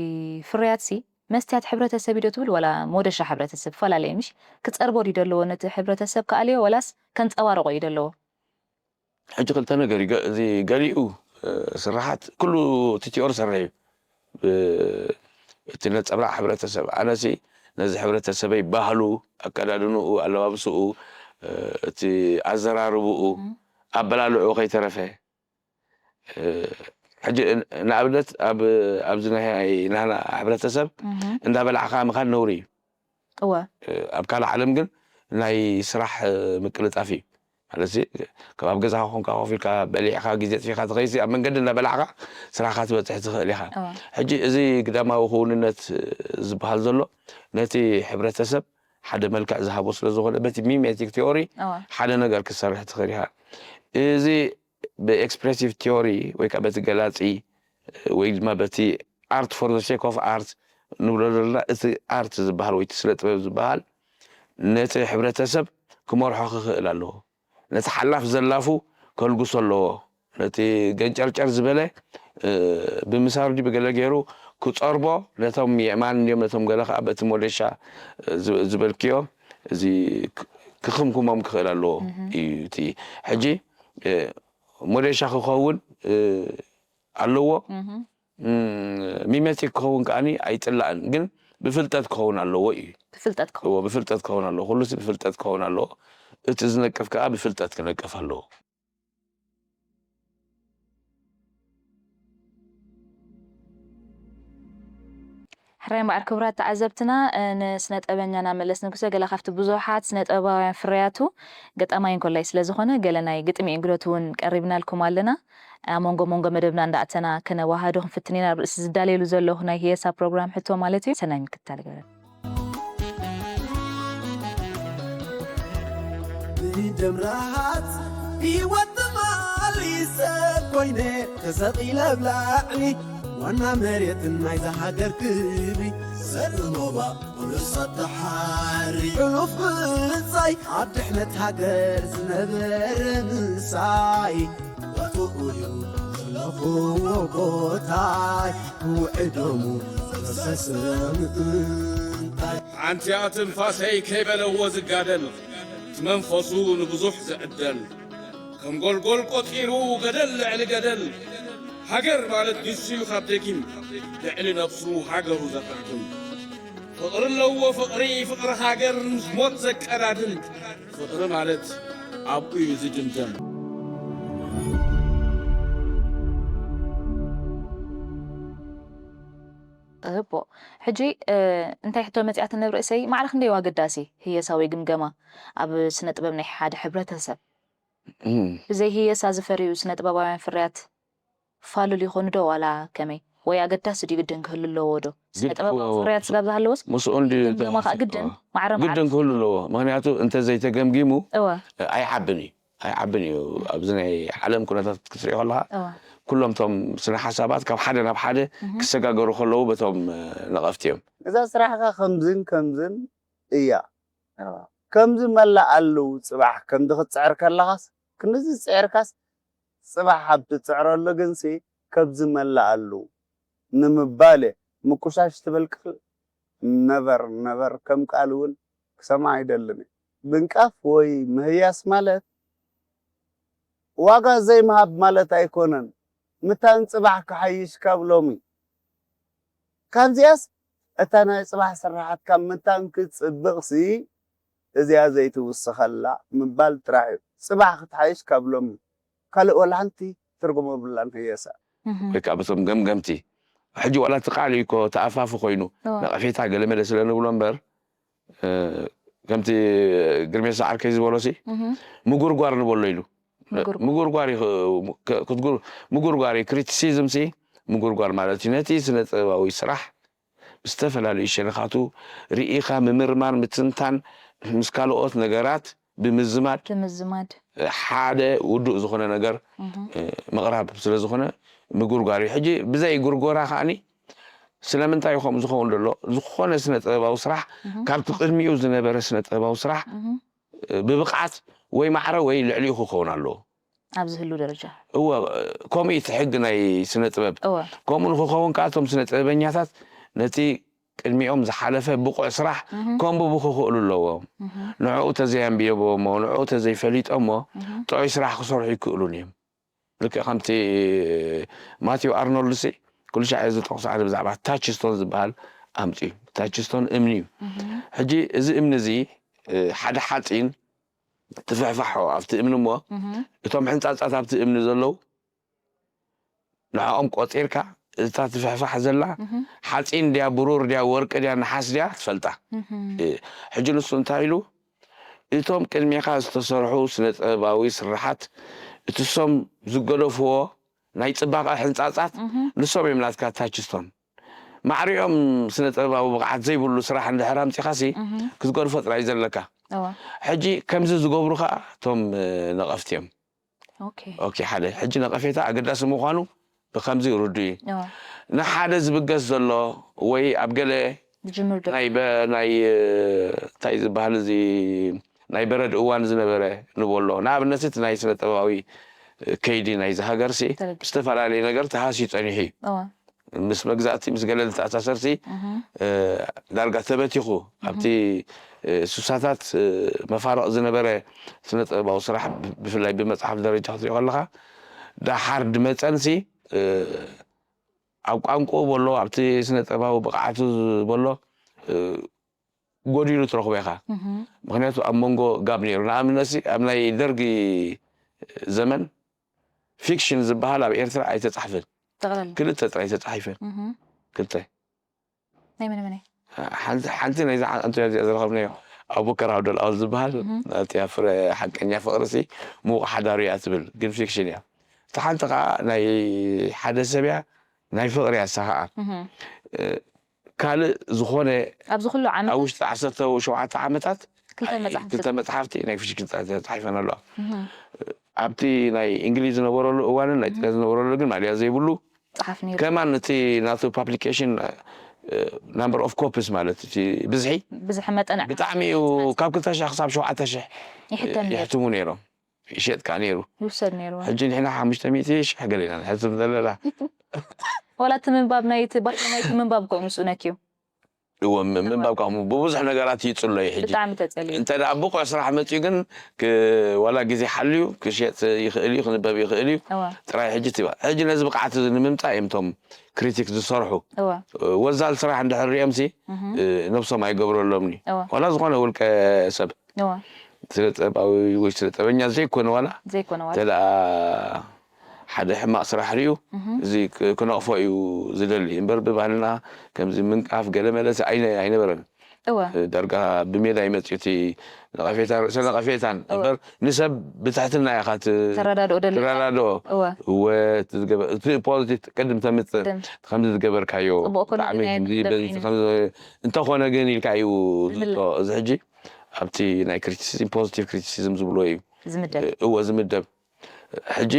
ፍርያት ሲ መስትያት ሕብረተሰብ እዩ ዶ ትብል ዋላ መወደሻ ሕብረተሰብ ፈላለየ ምሽ ክፀርቦ ድዩ ደለዎ ነቲ ሕብረተሰብ ክኣልዮ ወላስ ከንፀባርቆ እዩ ደለዎ? ሕጂ ክልተ ነገር እዩ። ገ- እዚ ገሊኡ እ፣ ስራሓት ኩሉ እቲ ቲዮሪ ሰሪሕ እዩ። ብ- እቲ ነጸብራቕ ሕብረተሰብ፣ ኣነሲ ነዚ ሕብረተሰበይ ባህሉ፣ ኣከዳድንኡ፣ ኣለባብስኡ፣ እ፣ እቲ ኣዘራርብኡ፣ ኣበላልዕኡ ከይተረፈ፣ እ፣ ሕጂ ን- ንኣብነት ኣብ ኣብዚ ናይ ናህና ሕብረተሰብ እንዳበላዕካ ምኻድ ነውሪ እዩ። እወ ኣብ ካልእ ዓለም ግን ናይ ስራሕ ምቅልጣፍ እዩ። ማለት ካብ ኣብ ገዛኻ ኮንካ ኮፍ ኢልካ በሊዕካ ግዜ ኣጥፊእካ ትኸይሲ ኣብ መንገዲ እናበላዕካ ስራሕካ ትበፅሕ ትኽእል ኢኻ። ሕጂ እዚ ግዳማዊ ክውንነት ዝበሃል ዘሎ ነቲ ሕብረተሰብ ሓደ መልክዕ ዝሃቦ ስለ ዝኾነ በቲ ሚሜቲክ ቲዮሪ ሓደ ነገር ክትሰርሕ ትኽእል ኢኻ። እዚ ብኤክስፕሬሲቭ ቲዮሪ ወይ ከዓ በቲ ገላፂ ወይ ድማ በቲ art for the sake of art ንብሎ ዘለና እቲ ኣርት ዝበሃል ወይ እቲ ስነ ጥበብ ዝበሃል ነቲ ሕብረተሰብ ክመርሖ ክኽእል ኣለዎ። ነቲ ሓላፍ ዘላፉ ከልግሶ ኣለዎ። ነቲ ገንጨርጨር ዝበለ ብምሳር ድዩ ብገለ ገይሩ ክፀርቦ ነቶም የእማን እንዲዮም ነቶም ገለ ከዓ በቲ ሞደሻ ዝበልክዮ እዚ ክኽምኩሞም ክኽእል ኣለዎ እዩ። እቲ ሕጂ ሞደሻ ክኸውን ኣለዎ። ሚሜቲክ ክኸውን ከዓኒ ኣይፅላእን፣ ግን ብፍልጠት ክኸውን ኣለዎ እዩ። ብፍልጠት ክኸውን እዎ፣ ብፍልጠት ክኸውን ኣለዎ። ኩሉሲ ብፍልጠት ክኸውን ኣለዎ። እቲ ዝነቅፍ ከዓ ብፍልጠት ክነቅፍ ኣለዎ። ሕራይ እምበኣር ክቡራት ተዓዘብትና፣ ንስነ ጥበበኛና መለስ ንጉሰ ገለ ካብቲ ብዙሓት ስነ ጥበባውያን ፍርያቱ ገጣማይ እንኮላይ ስለ ዝኾነ ገለ ናይ ግጥሚ እንግዶት እውን ቀሪብናልኩም ኣለና። ኣብ መንጎ መንጎ መደብና እንዳኣተና ከነዋህዶ ክንፍትን ኢና። ኣብ ርእሲ ዝዳለየሉ ዘለኹ ናይ ህየሳ ፕሮግራም ሕቶ ማለት እዩ። ሰናይ ምክትታል ይግበረልና። ብደም ረሃጽ ህይወት ትማሊ ሰብ ኮይነ ተሰቒለ ኣብ ላዕሊ ዋና መሬትን ናይዛ ሃገር ክብሪ ዘርኢ ሞባ ብሉሳት ተሓሪ ሕሉፍ ብጻይ ኣብ ድሕነት ሃገር ዝነበረ ምሳይ ቦትኡ እዩ ዘለኹዎ ቦታይ ውዕደሙ ዘሰስረ ምእንታይ ሓንቲኣ ትንፋሰይ ከይበለዎ ዝጋደል እቲ መንፈሱ ንብዙሕ ዝዕደል ከም ጎልጎል ቆጺሩ ገደል ልዕሊ ገደል ሃገር ማለት ንሱ እዩ ካብ ደጊም ልዕሊ ነብሱ ሃገሩ ዘኸትም ፍቕሪ ኣለዎ ፍቕሪ ፍቕሪ ሃገር ምስ ሞት ዘቀዳድም ፍቕሪ ማለት ኣብኡ እዩ ዝድምደም። እቦ ሕጂ እንታይ ሕቶ መፅያትኒ ኣብ ርእሰይ ማዕረ ክንደይ ኣገዳሲ ህየሳ ወይ ግምገማ ኣብ ስነ ጥበብ ናይ ሓደ ሕብረተሰብ ብዘይ ህየሳ ዝፈርዩ ስነ ጥበባውያን ፍርያት ፋሉል ይኾኑ ዶ ዋላ ከመይ ወይ ኣገዳሲ ድዩ ግድን ክህሉ ኣለዎ ዶ ስነ ጥበባዊ ፍርያት ስጋብ ዝሃለወስ ምስኡ እንዲ ግምገማ ከዓ ግድን ማዕረ ግድን ክህሉ ኣለዎ። ምክንያቱ እንተዘይተገምጊሙ እወ ኣይዓብን እዩ ኣይዓብን እዩ ኣብዚ ናይ ዓለም ኩነታት ክትሪኦ ከለካ እወ ኩሎም ቶም ስነ ሓሳባት ካብ ሓደ ናብ ሓደ ክሰጋገሩ ከለዉ በቶም ነቐፍቲ እዮም። እዛ ስራሕካ ከምዝን ከምዝን እያ ከምዚ መላእ ኣለዉ ጽባሕ ከምዚ ክትጽዕር ከለኻስ ክንድዚ ጽዒርካስ ጽባሕ ኣብ ትጽዕረሉ ግንሲ ከምዚ መላእ ኣለዉ ንምባል እየ ምቁሻሽ ትብል ቃል ነቨር ነቨር ከም ቃል እውን ክሰምዓ ኣይደልን እየ ምንቃፍ ወይ ምህያስ ማለት ዋጋ ዘይምሃብ ማለት ኣይኮነን ምታን ጽባሕ ክሓይሽ ካብ ሎሚ ካብዚኣስ እታ ናይ ጽባሕ ስራሓት ካብ ምታን ክትጽብቕሲ እዚኣ ዘይትውስኸላ ምባል ጥራሕ እዩ። ጽባሕ ክትሓይሽ ካብ ሎሚ ካልእ ወላ ሓንቲ ትርጉም የብላን ህየሳ። ወይ ከዓ በቶም ገምገምቲ ሕጂ ዋላ እቲ ቃል እዩ እኮ ተኣፋፊ ኮይኑ ነቐፌታ ገለመለ ስለ ንብሎ እምበር ከምቲ ግርሜሳ ዓርከይ ዝበሎ ሲ ምጉርጓር ንበሎ ኢሉ ምጉርጓር ምጉርጓር እዩ ክሪቲሲዝም ሲ ምጉርጓር ማለት እዩ ነቲ ስነ ጥበባዊ ስራሕ ብዝተፈላለዩ ሸነኻቱ ርኢኻ ምምርማር ምትንታን ምስ ካልኦት ነገራት ብምዝማድ ብምዝማድ ሓደ ውዱእ ዝኾነ ነገር ምቕራብ ስለ ዝኾነ ምጉርጓር እዩ ሕጂ ብዘይ ጉርጎራ ከዓኒ ስለምንታይ እዩ ከምኡ ዝኸውን ዘሎ ዝኾነ ስነ ጥበባዊ ስራሕ ካብቲ ቅድሚኡ ዝነበረ ስነ ጥበባዊ ስራሕ ብብቕዓት ወይ ማዕረ ወይ ልዕሊኡ ክኸውን ኣለዎ ኣብ ዝህሉ ደረጃ እወ ከምኡ እዩ እቲ ሕጊ ናይ ስነ ጥበብ እወ ከምኡ ንክኸውን ከዓ እቶም ስነ ጥበበኛታት ነቲ ቅድሚኦም ዝሓለፈ ብቑዕ ስራሕ ከንብቡ ክኽእሉ ኣለዎም። ንዕኡ ተዘይኣንቢቦሞ፣ ንዕኡ ተዘይፈሊጦሞ ጥዑይ ስራሕ ክሰርሑ ይክእሉን እዮም። ልክዕ ከምቲ ማቲው ኣርኖልድ ሲ ኩሉ ሻዕ ዝጠቕሶ ሓደ ብዛዕባ ታችስቶን ዝበሃል ኣምፅዩ። ታችስቶን እምኒ እዩ። ሕጂ እዚ እምኒ እዚ ሓደ ሓፂን ትፍሕፋሖ ኣብቲ እምኒ እሞ እቶም ሕንፃፃት ኣብቲ እምኒ ዘለዉ ንዕኦም ቆፂርካ እታ ትፍሕፋሕ ዘላ ሓፂን ድያ ብሩር ድያ ወርቂ ድያ ነሓስ ድያ ትፈልጣ። ሕጂ ንሱ እንታይ ኢሉ እቶም ቅድሜኻ ዝተሰርሑ ስነ ጥበባዊ ስርሓት እቲ ሶም ዝገደፍዎ ናይ ፅባቐ ሕንፃፃት ንሶም እዮም ናትካ ታችስቶን ማዕሪኦም ስነ ጥበባዊ ብቕዓት ዘይብሉ ስራሕ እንድሕር ኣምፂኻሲ ክትገድፎ ጥራይ ዘለካ። ሕጂ ከምዚ ዝገብሩ ከዓ እቶም ነቐፍቲ እዮም። ኦኬ ሓደ ሕጂ ነቐፌታ ኣገዳሲ ምዃኑ ብከምዚ ርዱ እዩ። ንሓደ ዝብገስ ዘሎ ወይ ኣብ ገለ ዝጅምር ዶ ናይ በ- ናይ እንታይ ዝበሃል እዚ ናይ በረድ እዋን ዝነበረ ንበሎ ንኣብነት እቲ ናይ ስነ ጥበባዊ ከይዲ ናይዚ ሃገርሲ ተረዲእ። ብዝተፈላለየ ነገር ተሃስዩ ፀኒሑ እዩ። እዋ ምስ መግዛእቲ ምስ ገለ ዝተኣሳሰርሲ ዳርጋ ተበቲኹ ኣብቲ ሱሳታት መፋረቕ ዝነበረ ስነ ጥበባዊ ስራሕ ብፍላይ ብመፅሓፍ ደረጃ ክትሪኦ ከለኻ ዳሓር ድመፀንሲ ኣብ ቋንቋኡ በሎ ኣብቲ ስነ ጥበባዊ ብቕዓቱ በሎ ጎዲሉ ትረኽቦ ኢኻ። ምክንያቱ ኣብ መንጎ ጋብ ነይሩ ንኣብነትሲ ኣብ ናይ ደርጊ ዘመን ፊክሽን ዝበሃል ኣብ ኤርትራ ኣይተፃሕፈን። ጠቕላላ ክልተ ጥራይ ተፃሒፈን። እህ። ክልተ ናይ መነ መነ ሓንቲ ሓንቲ ናይዛ ዓንቱ እዚኣ ዝረኸብናዮ ኣቡበከር ኣብደልኣወል ዝበሃል እቲኣ ፍረ ሓቀኛ ፍቕርሲ ምዉቕ ሓዳሩ እያ ትብል ግን ፊክሽን እያ። እታ ሓንቲ ከዓ ናይ ሓደ ሰብ እያ ናይ ፍቕሪ እያ እሳ ከዓ። ካልእ ዝኾነ ኣብዚ ኩሉ ዓመት ኣብ ውሽጢ ዓሰርተ ሸውዓተ ዓመታት ክልተ መጽሓፍቲ ክልተ መጽሓፍቲ ናይ ፊክሽን ተጻሒፈን ኣለዋ። ኣብቲ ናይ እንግሊዝ ዝነበረሉ እዋንን ናይ ጥልያን ዝነበረሉ ግን ማልያ ዘይብሉ ጸሓፍ ነይሩ ከማን እቲ ናቱ ፓብሊኬሽን ናምበር ኦፍ ኮፕስ ማለት እቲ ብዝሒ ብዙሕ መጠን ብጣዕሚ እዩ። ካብ ክልተ ሺሕ ክሳብ ሸውዓተ ሺሕ ይሕተም ነይሩ ይሕትሙ ነይሮም ይሸጥ ከዓ ነይሩ። ይውሰድ ነይሩ ሕጂ ንሕና ሓሙሽተ ሚእቲ ሺሕ ገለ ኢና ንሕትም ዘለና። ዋላ እቲ ምንባብ ናይቲ ባህሊ ናይቲ ምንባብ እኮ ምስኡ ነክዩ እዎ ም- ምንባብ ከዓ ብብዙሕ ነገራት ይፅሎ እዩ ሕጂ ብጣዕሚ ተፀልዩ እንተ ደኣ ብቑዕ ስራሕ መፅዩ ግን ክ- ዋላ ግዜ ሓልዩ ክሸጥ ይኽእል እዩ ክንበብ ይኽእል እዩ እዋ ጥራይ ሕጂ ትባ ሕጂ ነዚ ብቕዓት እዚ ንምምፃእ እዮም እቶም ክሪቲክ ዝሰርሑ እዋ ወዛል ስራሕ እንድሕር ሪኦም ሲ እህ ነብሶም ኣይገብረሎምኒ እዋ ዋላ ዝኾነ ውልቀ ሰብ እዋ ስነ ጥበባዊ ወይ ስነ ጥበበኛ ዘይኮነ ዋላ ዘይኮነ ዋላ እንተ ደኣ ሓደ ሕማቕ ስራሕ ሪኡ እህ እዚ ክ- ክነቕፎ እዩ ዝደሊ እምበር ብባህልና ከምዚ ምንቃፍ ገለ መለሲ ኣይነ- ኣይነበረን። እወ ዳርጋ ብሜዳ እዩ መፅኡ እቲ ነቐፌታን ርእሰ ነቐፌታን እምበር ንሰብ ብትሕትና ኢኻ ት- ተረዳድኦ ደሊ ትረዳድኦ። እወ እወ እቲ ዝገበ- እቲ ፖዚቲቭ ቅድም ተምፅእ ቅድም ከምዚ ዝገበርካዮ ፅቡቕ ኮነ ብጣዕሚ ግን ከምዚ ኣይንፈልጦ በዚ ኢና። ከምዚ እንተኾነ ግን ኢልካ እዩ ዝምልእ። ዝቶ እዚ ሕጂ ኣብቲ ናይ ክሪቲሲዝም ፖዚቲቭ ክሪቲሲዝም ዝብልዎ እዩ ዝምደብ እወ ዝምደብ። ሕጂ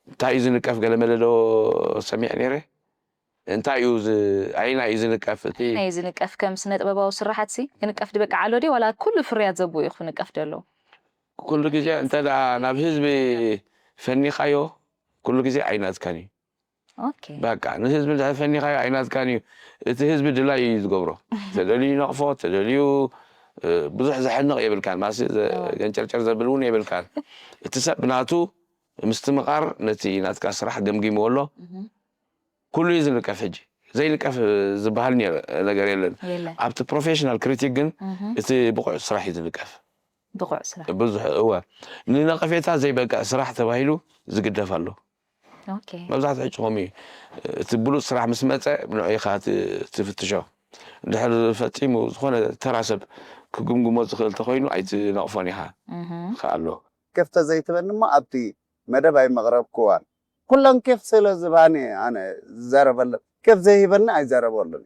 እንታይ እዩ ዝንቀፍ ገለ መለ ዶ ሰሚዐ ነይረ እንታይ እዩ ዝ- ኣየና እዩ ዝንቀፍ እቲ ናይ ዝንቀፍ ከም ስነ ጥበባዊ ስራሓት ሲ ክንቀፍ ድበቂ ዓሎ ድዩ ዋላ ኩሉ ፍርያት ዘብኡ እዩ ክንቀፍ ደሎ ኩሉ ግዜ እንተ ደኣ ናብ ህዝቢ ፈኒኻዮ ኩሉ ግዜ ኣይናትካን እዩ። ኦኬ በቃ ንህዝቢ እንድሕር ፈኒኻዮ ኣይናትካን እዩ። እቲ ህዝቢ ድላይ እዩ ዝገብሮ። ተደልዩ ይነቕፎ ተደልዩ እ፣ ብዙሕ ዘሕንቕ የብልካን ማሲ ዘ- እወ። ገንጨርጨር ዘብል እውን የብልካን። እቲ ሰብ ብናቱ ምስትምቓር ነቲ ናትካ ስራሕ ገምጊምዎ ኣሎ። እህ ኩሉ እዩ ዝንቀፍ ሕጂ ዘይንቀፍ ዝበሃል ነር- ነገር የለን። የለ ኣብቲ ፕሮፌሽናል ክሪቲክ ግን እህ እቲ ብቑዕ ስራሕ እዩ ዝንቀፍ። ብቑዕ ስራሕ ብዙሕ እወ ንነቐፌታ ዘይበቅዕ ስራሕ ተባሂሉ ዝግደፍ ኣሎ። ኦኬ መብዛሕትኡ ሕጂ ከምኡ እዩ። እቲ ብሉፅ ስራሕ ምስ መፀ ንዑ ኢኻ ት- ትፍትሾ። እንድሕር ፈፂሙ ዝኾነ ተራ ሰብ ክግምግሞ ዝኽእል ተኮይኑ ኣይትነቕፎን ኢኻ እህ ከኣሎ ኬፍ ተዘይትበኒ እሞ ኣብቲ መደብ ኣይመቕረብክዋን። ኩለን ኬፍ ስለ ዝባኒ ኣነ ዝዛረበለን ኬፍ ዘይህበኒ ኣይዛረበሉን።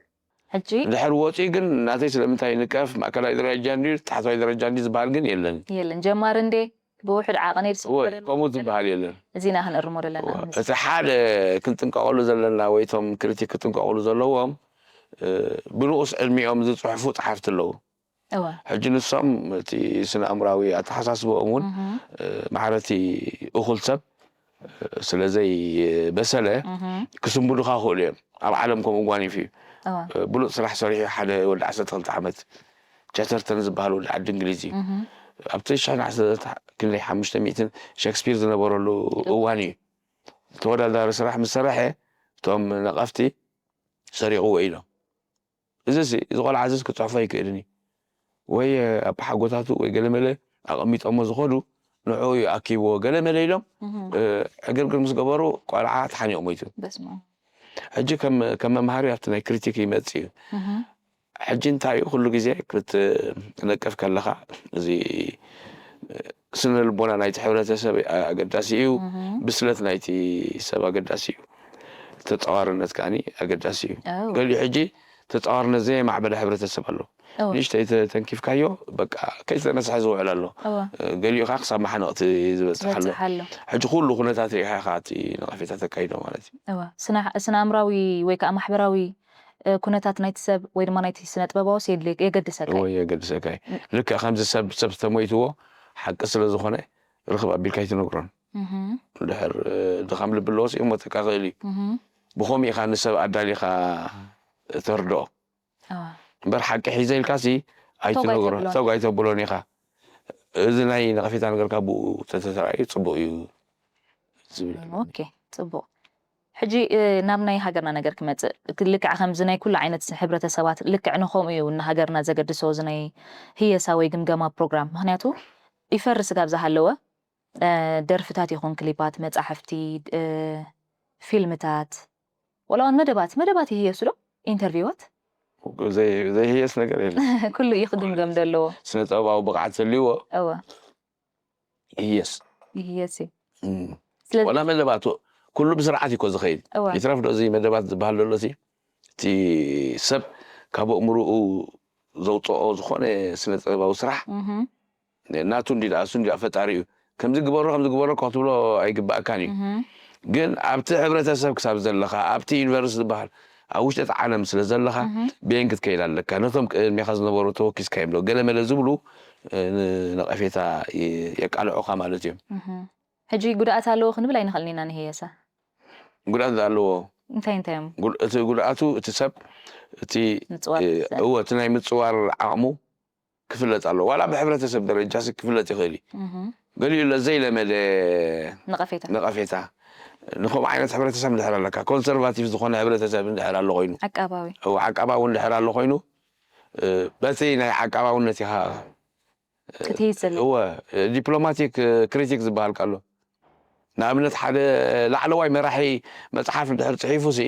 ሕጂ እንድሕር ወፂኡ ግን ናተይ ስለምንታይ ንቀፍ ማእከላይ ደረጃ እንድዩ ታሕተዋይ ደረጃ እንድዩ ዝበሃል ግን የለን። የለን ጀማሪ እንዴ ብውሑድ ዓቐን እየ እወ ዝስበረሉ ከምኡ ዝበሃል የለን። እዚና ክንእርሞ ዘለና እወ እቲ ሓደ ክንጥንቀቐሉ ዘለና ወይ እቶም ክሪቲክ ክጥንቀቕሉ ዘለዎም እ፣ ብንኡስ ዕድሚኦም ዝፅሕፉ ፀሓፍቲ ኣለዉ። እወ ሕጂ ንሶም እቲ ስነ ኣእምራዊ ኣተሓሳስበኦም እውን እህ እ፣ ማዕረቲ እኹል ሰብ እ፣ ስለ ዘይበሰለ እህ ክስንብዱኻ ክእሉ እዮም። ኣብ ዓለም ከምኡ ጓኒፍ እዩ። ብሉፅ ስራሕ ሰሪሑ ሓደ ወዲ ዓሰርተ ክልተ ዓመት ቻተርተን ዝበሃል ወዲ ዓዲ እንግሊዝ እዩ። ኣብቲ ሻን ዓሰርተ ክንደይ ሓሙሽተ ሚእትን ሸክስፒር ዝነበረሉ እዋን እዩ። ተወዳዳሪ ስራሕ ምስ ሰረሐ እቶም ነቐፍቲ ሰሪቕዎ ኢሎም። እዚ እዚ ቆልዓ እዚስ ክፅሕፎ ኣይክእልን እዩ ወይ ኣብ ሓጎታቱ ወይ ገለመለ ኣቐሚጦሞ ዝኸዱ ንዕኡ እዩ ኣኪብዎ ገለመለ ኢሎም ዕግርግር ምስ ገበሩ ቆልዓ ተሓኒቑ ሞይቱ። ሕጂ ከም መምሃሪ ኣብቲ ናይ ክሪቲክ ይመጽእ እዩ። ሕጂ እንታይ እዩ ኩሉ ግዜ ክትነቅፍ ከለኻ እዚ ስነ ልቦና ናይቲ ሕብረተሰብ ኣገዳሲ እዩ። ብስለት ናይቲ ሰብ ኣገዳሲ እዩ። ተጻዋርነት ከኣ ኣገዳሲ እዩ። ገሊኡ ሕጂ ተጻዋርነት ዘየማዕበለ ሕብረተሰብ ኣሎ። ንእሽተይ ተንኪፍካዮ በቃ ከይተነስሐ ዝውዕል ኣሎ። ገሊኡ ከዓ ክሳብ ማሕነቕቲ ዝበፅሕ ኣሎ። ሕጂ ኩሉ ኩነታት ሪኢኻ ኢኻ እቲ ነቐፌታ ተካይዶ ማለት እዩ። ስነ ኣእምራዊ ወይ ከዓ ማሕበራዊ ኩነታት ናይቲ ሰብ ወይ ድማ ናይቲ ስነ ጥበባውስ የድልየካ የገድሰካ እዩ። ወይ የገድሰካ እዩ። ልክዕ ከምዚ ሰብ ሰብ ዝተሞይትዎ ሓቂ ስለ ዝኾነ ርኽብ ኣቢልካ ኣይትነግሮን። ድሕር ድኻም ልቢ ኣለዎ ሲ ሞተካ ክእል እዩ። ብኸምኡ ኢኻ ንሰብ ኣዳሊኻ ተርድኦ። እምበር ሓቂ ሒዘ ኢልካ ሲ ኣይትነግሮ ተጓይ ተብሎን ኢኻ። እዚ ናይ ነቐፌታ ነገርካ ብኡ ተተራእዩ ፅቡቕ እዩ። ኦኬ ፅቡቕ። ሕጂ ናብ ናይ ሃገርና ነገር ክመፅእ ልክዕ ከምዚ ናይ ኩሉ ዓይነት ሕብረተሰባት ልክዕ ንኸምኡ እዩ እና ሃገርና ዘገድሶ እዚ ናይ ህየሳ ወይ ግምገማ ፕሮግራም ምክንያቱ ይፈርስ ጋብ ዝሃለወ ደርፍታት ይኹን ክሊፓት መፃሕፍቲ ፊልምታት ወላ እውን መደባት መደባት ይህየሱ ዶ ኢንተርቪዋት ዘይህየስ ነገር የለ። ኩሉ እዩ ክግምገም ዘለዎ። ስነ ጥበባዊ ብቕዓት ዘልዎ እወ ይህየስ። ይህየስ እዩ። ወላ መደባት ኩሉ ብስርዓት ይኮ ዝኸይድ ይትረፍ ዶ እዚ መደባት ዝበሃል ዘሎ ሲ እቲ ሰብ ካብ ኣእምርኡ ዘውፅኦ ዝኾነ ስነ ጥበባዊ ስራሕ ናቱ እንዲ ደኣ እሱ እንዲ ፈጣሪ እዩ ከምዚ ግበሮ ከምዚ ግበሮ ክትብሎ ኣይግባእካን እዩ። ግን ኣብቲ ሕብረተሰብ ክሳብ ዘለኻ ኣብቲ ዩኒቨርስ ዝበሃል ኣብ ውሽጢ እቲ ዓለም ስለ ዘለኻ ብየን ክትከይድ ኣለካ። ነቶም ቅድሜኻ ዝነበሩ ተወኪስካ ይብሎ ገለመለ ዝብሉ ነቐፌታ የቃልዑኻ ማለት እዮም። ሕጂ ጉድኣት ኣለዎ ክንብል ኣይንኽእልን ኢና ንህየሳ። ጉድኣት ኣለዎ። እንታይ እንታይ እዮም? እቲ ጉድኣቱ እቲ ሰብ እቲ ምፅዋር እወ እቲ ናይ ምፅዋር ዓቕሙ ክፍለጥ ኣለዎ። ዋላ ብሕብረተሰብ ደረጃ ሲ ክፍለጥ ይኽእል እዩ። ገሊኡ ለ ዘይለመደ ነቐፌታ ነቐፌታ ንከምኡ ዓይነት ሕብረተሰብ እንድሕር ኣለካ ኮንሰርቫቲቭ ዝኾነ ሕብረተሰብ እንድሕር ኣሎ ኮይኑ ዓቃባዊ ዓቃባዊ እንድሕር ኣሎ ኮይኑ በቲ ናይ ዓቃባውነት ኢኻ ክትይዝ ዘለካ እወ ዲፕሎማቲክ ክሪቲክ ዝበሃል ኣሎ። ንኣብነት ሓደ ላዕለዋይ መራሒ መፅሓፍ እንድሕር ፅሒፉ ሲ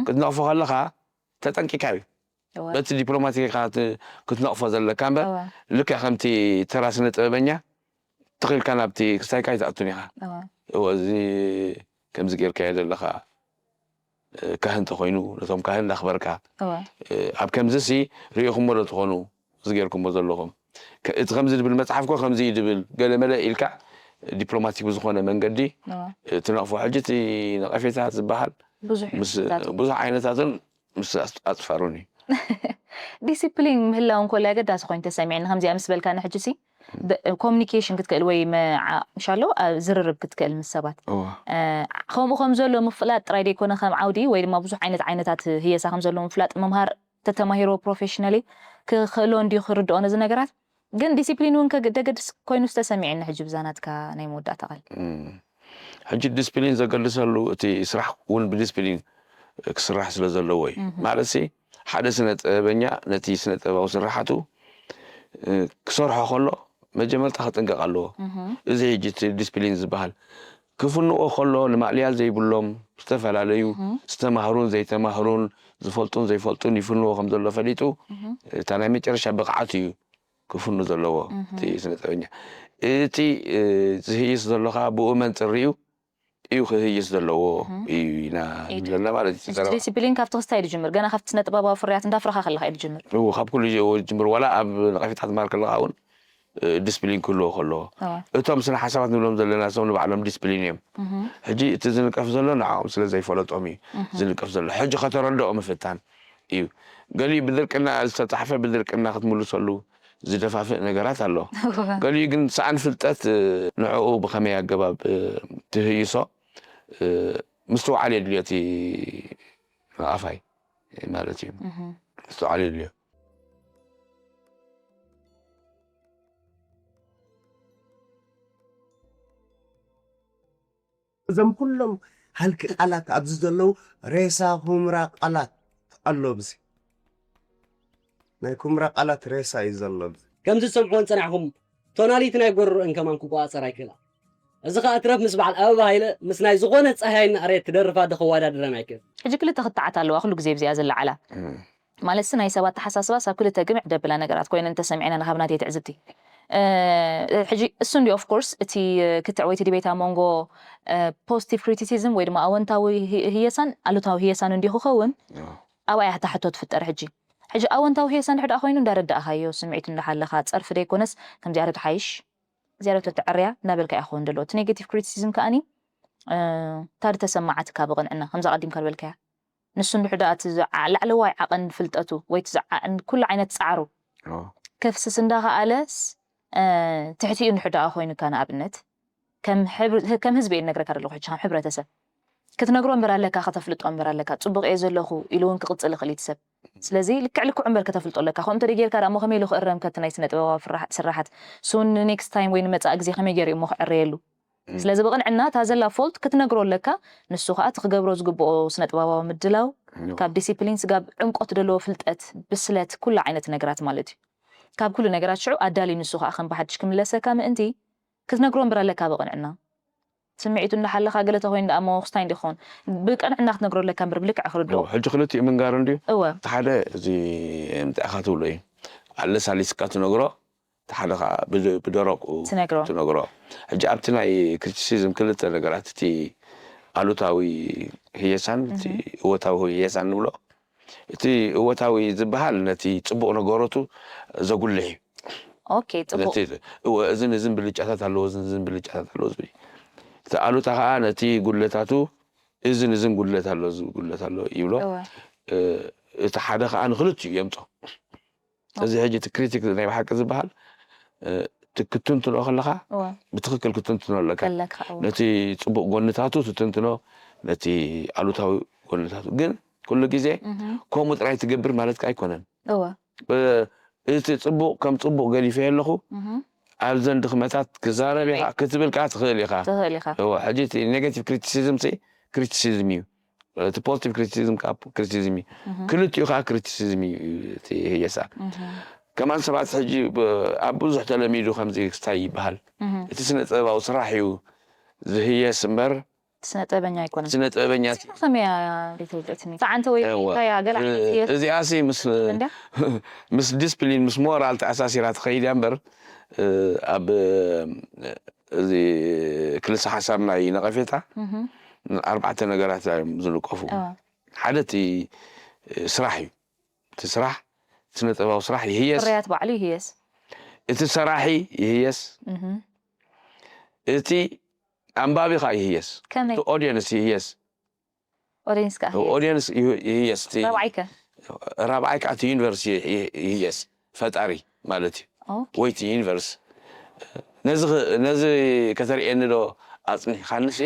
ክትነቕፎ ከለኻ ተጠንቂካ እዩ። በቲ ዲፕሎማቲካ ክትነቕፎ ዘለካ እምበር ልክዕ ከምቲ ተራ ስነ ጥበበኛ ትኽልካ ናብቲ ክስታይካ ኣይትኣቱን ኢኻ። እዚ ከምዚ ጌርካዮ ዘለኻ ካህን ተኾይኑ ነቶም ካህን እናኽበርካ ኣብ ከምዚ ሲ ርኢኹሞ ዶ ትኾኑ እዚ ጌርኩሞ ዘለኹም እቲ ከምዚ ድብል መፅሓፍ ኮ ከምዚ እዩ ድብል ገለ መለ ኢልካ ዲፕሎማቲክ ብዝኾነ መንገዲ ትነቕፎ። ሕጂ እቲ ነቐፌታ ዝበሃል ብዙሕ ዓይነታትን ምስ ኣፅፋሩን እዩ። ዲሲፕሊን ምህላው እንኮሎ ኣገዳሲ ኮይኑ ተሰሚዕኒ ከምዚኣ ምስ በልካ ንሕጂ ሲ ኮሚኒኬሽን ክትክእል ወይ ምሻሎ ዝርርብ ክትክእል ምስ ሰባት ከምኡ ከም ዘሎ ምፍላጥ ጥራይ ደይኮነ ከም ዓውዲ ወይ ድማ ብዙሕ ዓይነት ዓይነታት ህየሳ ከም ዘሎ ምፍላጥ ምምሃር ተተማሂሮ ፕሮፌሽናሊ ክኽእሎ እንዲዩ ክርድኦ ነዚ ነገራት ግን ዲሲፕሊን እውን ደገድስ ኮይኑ ዝተሰሚዐኒ ሕጂ ብዛ ናትካ ናይ መወዳእታ ቃል ሕጂ ዲስፕሊን ዘገድሰሉ እቲ ስራሕ እውን ብዲስፕሊን ክስራሕ ስለ ዘለዎ እዩ ማለት ሲ ሓደ ስነ ጥበበኛ ነቲ ስነ ጥበባዊ ስራሓቱ ክሰርሖ ከሎ መጀመርታ ክጥንቀቕ ኣለዎ። እዚ ሕጂ እቲ ዲስፕሊን ዝበሃል ክፍንዎ ከሎ ንማእልያል ዘይብሎም ዝተፈላለዩ ዝተማህሩን ዘይተማህሩን ዝፈልጡን ዘይፈልጡን ይፍንዎ ከም ዘሎ ፈሊጡ እታ ናይ መጨረሻ ብቕዓት እዩ ክፍኑ ዘለዎ እቲ ስነ ጥበበኛ። እቲ ዝህይስ ዘሎ ከዓ ብኡ መንፅር እዩ እዩ ክህይስ ዘለዎ እዩ ኢና ንብለና ማለት እዩ። ዘረባ። ዲሲፕሊን ካብቲ ክስታይ ዝጅምር ገና ካብቲ ስነ ጥበባዊ ፍርያት እንዳፍረኻ ከለኻ እዩ ዝጅምር። እው፣ ካብ ኩሉ ዝጅምር ዋላ ኣብ ነቐፌታ ትማር ከለኻ እውን ዲስፕሊን ክህልዎ ከለዎ እቶም ስነ ሓሳባት ንብሎም ዘለና ሰብ ንባዕሎም ዲስፕሊን እዮም። ሕጂ እቲ ዝንቀፍ ዘሎ ንዓኦም ስለ ዘይፈለጦም እዩ ዝንቀፍ ዘሎ። ሕጂ ከተረድኦ ምፍታን እዩ። ገሊኡ ብድርቅና ዝተፃሕፈ ብድርቅና ክትምልሰሉ ዝደፋፍእ ነገራት ኣሎ። ገሊኡ ግን ሰኣን ፍልጠት ንዕኡ ብኸመይ ኣገባብ ትህይሶ ምስትውዓል የድልዮ እቲ ነቓፋይ። ማለት እዩ። ምስትውዓል የድልዮ። እዞም ኩሎም ሃልኪ ቃላት ኣብዚ ዘለዉ ሬሳ ኩምራ ቃላት ኣሎ ኣብዚ ናይ ኩምራ ቃላት ሬሳ እዩ ዘሎ ኣብዚ። ከምዚ ትሰምዕዎን ጸናሕኩም ቶናሊቲ ናይ ጎረሮአን ከማን ክቆጻጸር ኣይክእላ። እዚ ከኣ ትረፍ ምስ በዓል ኣበባ ሃይለ ምስ ናይ ዝኾነ ጸሃይ እናኣረየት ትደርፍ ኣደ ከዋዳድረን ኣይክእል። ሕጂ ክልተ ክትዓት ኣለዋ ኩሉ ግዜ ብዚኣ ዝለዓላ። ማለት ናይ ሰባት ተሓሳስባ ሳብ ክልተ ግምዕ ደብላ ነገራት ኮይነን እንተሰሚዕና ንካብ ናተይ ትዕዝብቲ። ሕጂ እሱ እንዲ ኦፍ ኮርስ እቲ ክትዕ ወይ እቲ ዲቤት ኣብ መንጎ ፖዚቲቭ ክሪቲሲዝም ወይ ድማ ኣወንታዊ ህየሳን ኣሉታዊ ህየሳን እንዲ ክኸውን ኣብኣ እያ እታ ሕቶ ትፍጠር። ሕጂ ሕጂ ኣወንታዊ ህየሳ እንድሕር ደኣ ኮይኑ እንዳረዳእኻዮ ስምዒቱ እንዳሓለኻ ጸርፊ ደይኮነስ ከምዚኣ ዶ ትሓይሽ እዚኣ ዶ ተትዕርያ እንዳበልካ እያ ክኸውን ዘለዎ። እቲ ኔጌቲቭ ክሪቲሲዝም ከኣኒ እታ ዝተሰማዓትካ ብቕንዕና ከምዛ ቀዲምካ ዝበልካያ ንሱ እንድሕር ደኣ እቲ ዝዓ- ላዕለዋይ ዓቐን ፍልጠቱ ወይ እቲ ዝዓ- ኩሉ ዓይነት ጻዕሩ ከፍስስ እንዳኸኣለስ ትሕቲኡ እንድሕር ደኣ ኮይኑካ ንኣብነት ከም ህዝቢ እየ ነግረካ ዘለኹ ሕጂ ከም ሕብረተሰብ ክትነግሮ እምበር ኣለካ ከተፍልጦ እምበር ኣለካ ጽቡቕ እየ ዘለኹ ኢሉ እውን ክቕጽል ይኽእል እቲ ሰብ ስለዚ ልክዕ ልክዑ እምበር ከተፍልጦ ኣለካ ከምኡ እንተ ጌርካ ደኣ እሞ ከመይ ኢሉ ክእረም ከቲ ናይ ስነ ጥበባዊ ስራሓት ሱ ንኔክስት ታይም ወይ ንመጻኢ ግዜ ከመይ ገይሩ እሞ ክዕረየሉ ስለዚ ብቕንዕና እታ ዘላ ፎልት ክትነግሮ ኣለካ ንሱ ከዓ እቲ ክገብሮ ዝግብኦ ስነ ጥበባዊ ምድላው ካብ ዲሲፕሊን ስጋብ ዕምቆት ዘለዎ ፍልጠት ብስለት ኩሉ ዓይነት ነገራት ማለት እዩ ካብ ኩሉ ነገራት ሽዑ ኣዳልዩ ንሱ ከዓ ከም ብሓድሽ ክምለሰካ ምእንቲ ክትነግሮ እምበር ኣለካ ብቕንዕና ስምዒቱ እንዳሓለኻ ገለ ተኮይኑ ደኣ እሞ ክስታይ እንዲኾን ብቅንዕና ክትነግሮ ኣለካ እምበር ብልክዕ ክርድኦ ሕጂ ክልቲኡ ምንጋር እንድዩ እወ እቲ ሓደ እዚ ምጥዕኻ ትብሎ እዩ ኣለሳሊስካ ትነግሮ እቲ ሓደ ከዓ ብደረቁ ትነግሮ ትነግሮ ሕጂ ኣብቲ ናይ ክሪቲሲዝም ክልተ ነገራት እቲ ኣሉታዊ ህየሳን እቲ እወታዊ ህየሳን ንብሎ እቲ እወታዊ ዝበሃል ነቲ ፅቡቕ ነገሮቱ ዘጉልሕ እዩ። ኦኬ፣ ፅቡቕ። ነቲ እወ፣ እዝን እዝን ብልጫታት ኣለዎ፣ እዝን እዝን ብልጫታት ኣለዎ ዝብል እዩ። እቲ ኣሉታ ከዓ ነቲ ጉድለታቱ እዝን እዝን ጉድለት ኣሎ፣ እዚ ጉድለት ኣሎ ይብሎ። እወ። እ፣ እቲ ሓደ ከዓ ንክልቲኡ የምፆ። እዚ ሕጂ እቲ ክሪቲክ ናይ ብሓቂ ዝበሃል እ፣ እቲ ክትንትኖ ከለኻ እወ። ብትኽክል ክትንትኖ ኣለካ። ከለካ፣ እወ። ነቲ ፅቡቕ ጎንታቱ ትትንትኖ፣ ነቲ ኣሉታዊ ጎንታቱ ግን ኩሉ ግዜ እህ፣ ከምኡ ጥራይ ትገብር ማለት ከኣ ኣይኮነን። እወ። እ፣ እቲ ጽቡቕ ከም ጽቡቕ ገዲፈዮ ኣለኹ፣ እህ፣ ኣብዘን ድኽመታት ክዛረብ ኢኻ፣ እወ። ክትብል ከኣ ትኽእል ኢኻ። ትኽእል ኢኻ። እወ፣ ሕጂ እቲ ኔጋቲቭ ክሪቲሲዝም ሲ ክሪቲሲዝም እዩ። እቲ ፖዚቲቭ ክሪቲሲዝም ከኣ ክሪቲሲዝም እዩ። እህ። ክልቲኡ ከኣ ክሪቲሲዝም እዩ እቲ ህየሳ። እህ። ከማን ሰባት ሕጂ ብ-፣ ኣብ ብዙሕ ተለሚዱ ከምዚ ክስታይ ይበሃል። እህ። እቲ ስነ ጥበባዊ ስራሕ እዩ ዝህየስ እምበር፣ ስነ ጥበበኛ ኣይኮነን። ስነ ጥበበኛ እቲ ንስኻ ከመይ እያ ዘይተወልደትኒ? ሰዓንተ ወይ እወ። እንታይ እያ? ገለ ዓይነት ህይወት እዚኣሲ ምስ እንድያ? ምስ ዲስፕሊን፣ ምስ ሞራል ተኣሳሲራ ትኸይድ እያ እምበር፣ እ፣ ኣብ፣ እ፣ እዚ ክልሰ ሓሳብ ናይ ነቐፌታ እህ። ኣርባዕተ ነገራት እዮም ዝንቀፉ። እወ። ሓደ እቲ፣ እ፣ ስራሕ እዩ። እቲ ስራሕ፣ ስነ ጥበባዊ ስራሕ ይህየስ። ፍርያት ባዕሉ ይህየስ። እቲ ሰራሒ ይህየስ። እህ። እቲ ኣንባቢ ኸኣ ይህየስ። ከመይ? እቲ ኦድየንስ ይህየስ። ኦድየንስ ከኣ ይህየስ። ኦድየንስ ይህ-፣ ይህየስ። እቲ ራብዓይ ከ? ራብዓይ ከኣ እቲ ዩኒቨርስ ይህ-፣ ይህ-፣ ይህየስ። ፈጣሪ ማለት እዩ። ኦኬ። ወይ እቲ ዩኒቨርስ። ነዚ ኸ-፣ ነዚ ከተርእየኒ ዶ ኣጽኒሕካንሲ?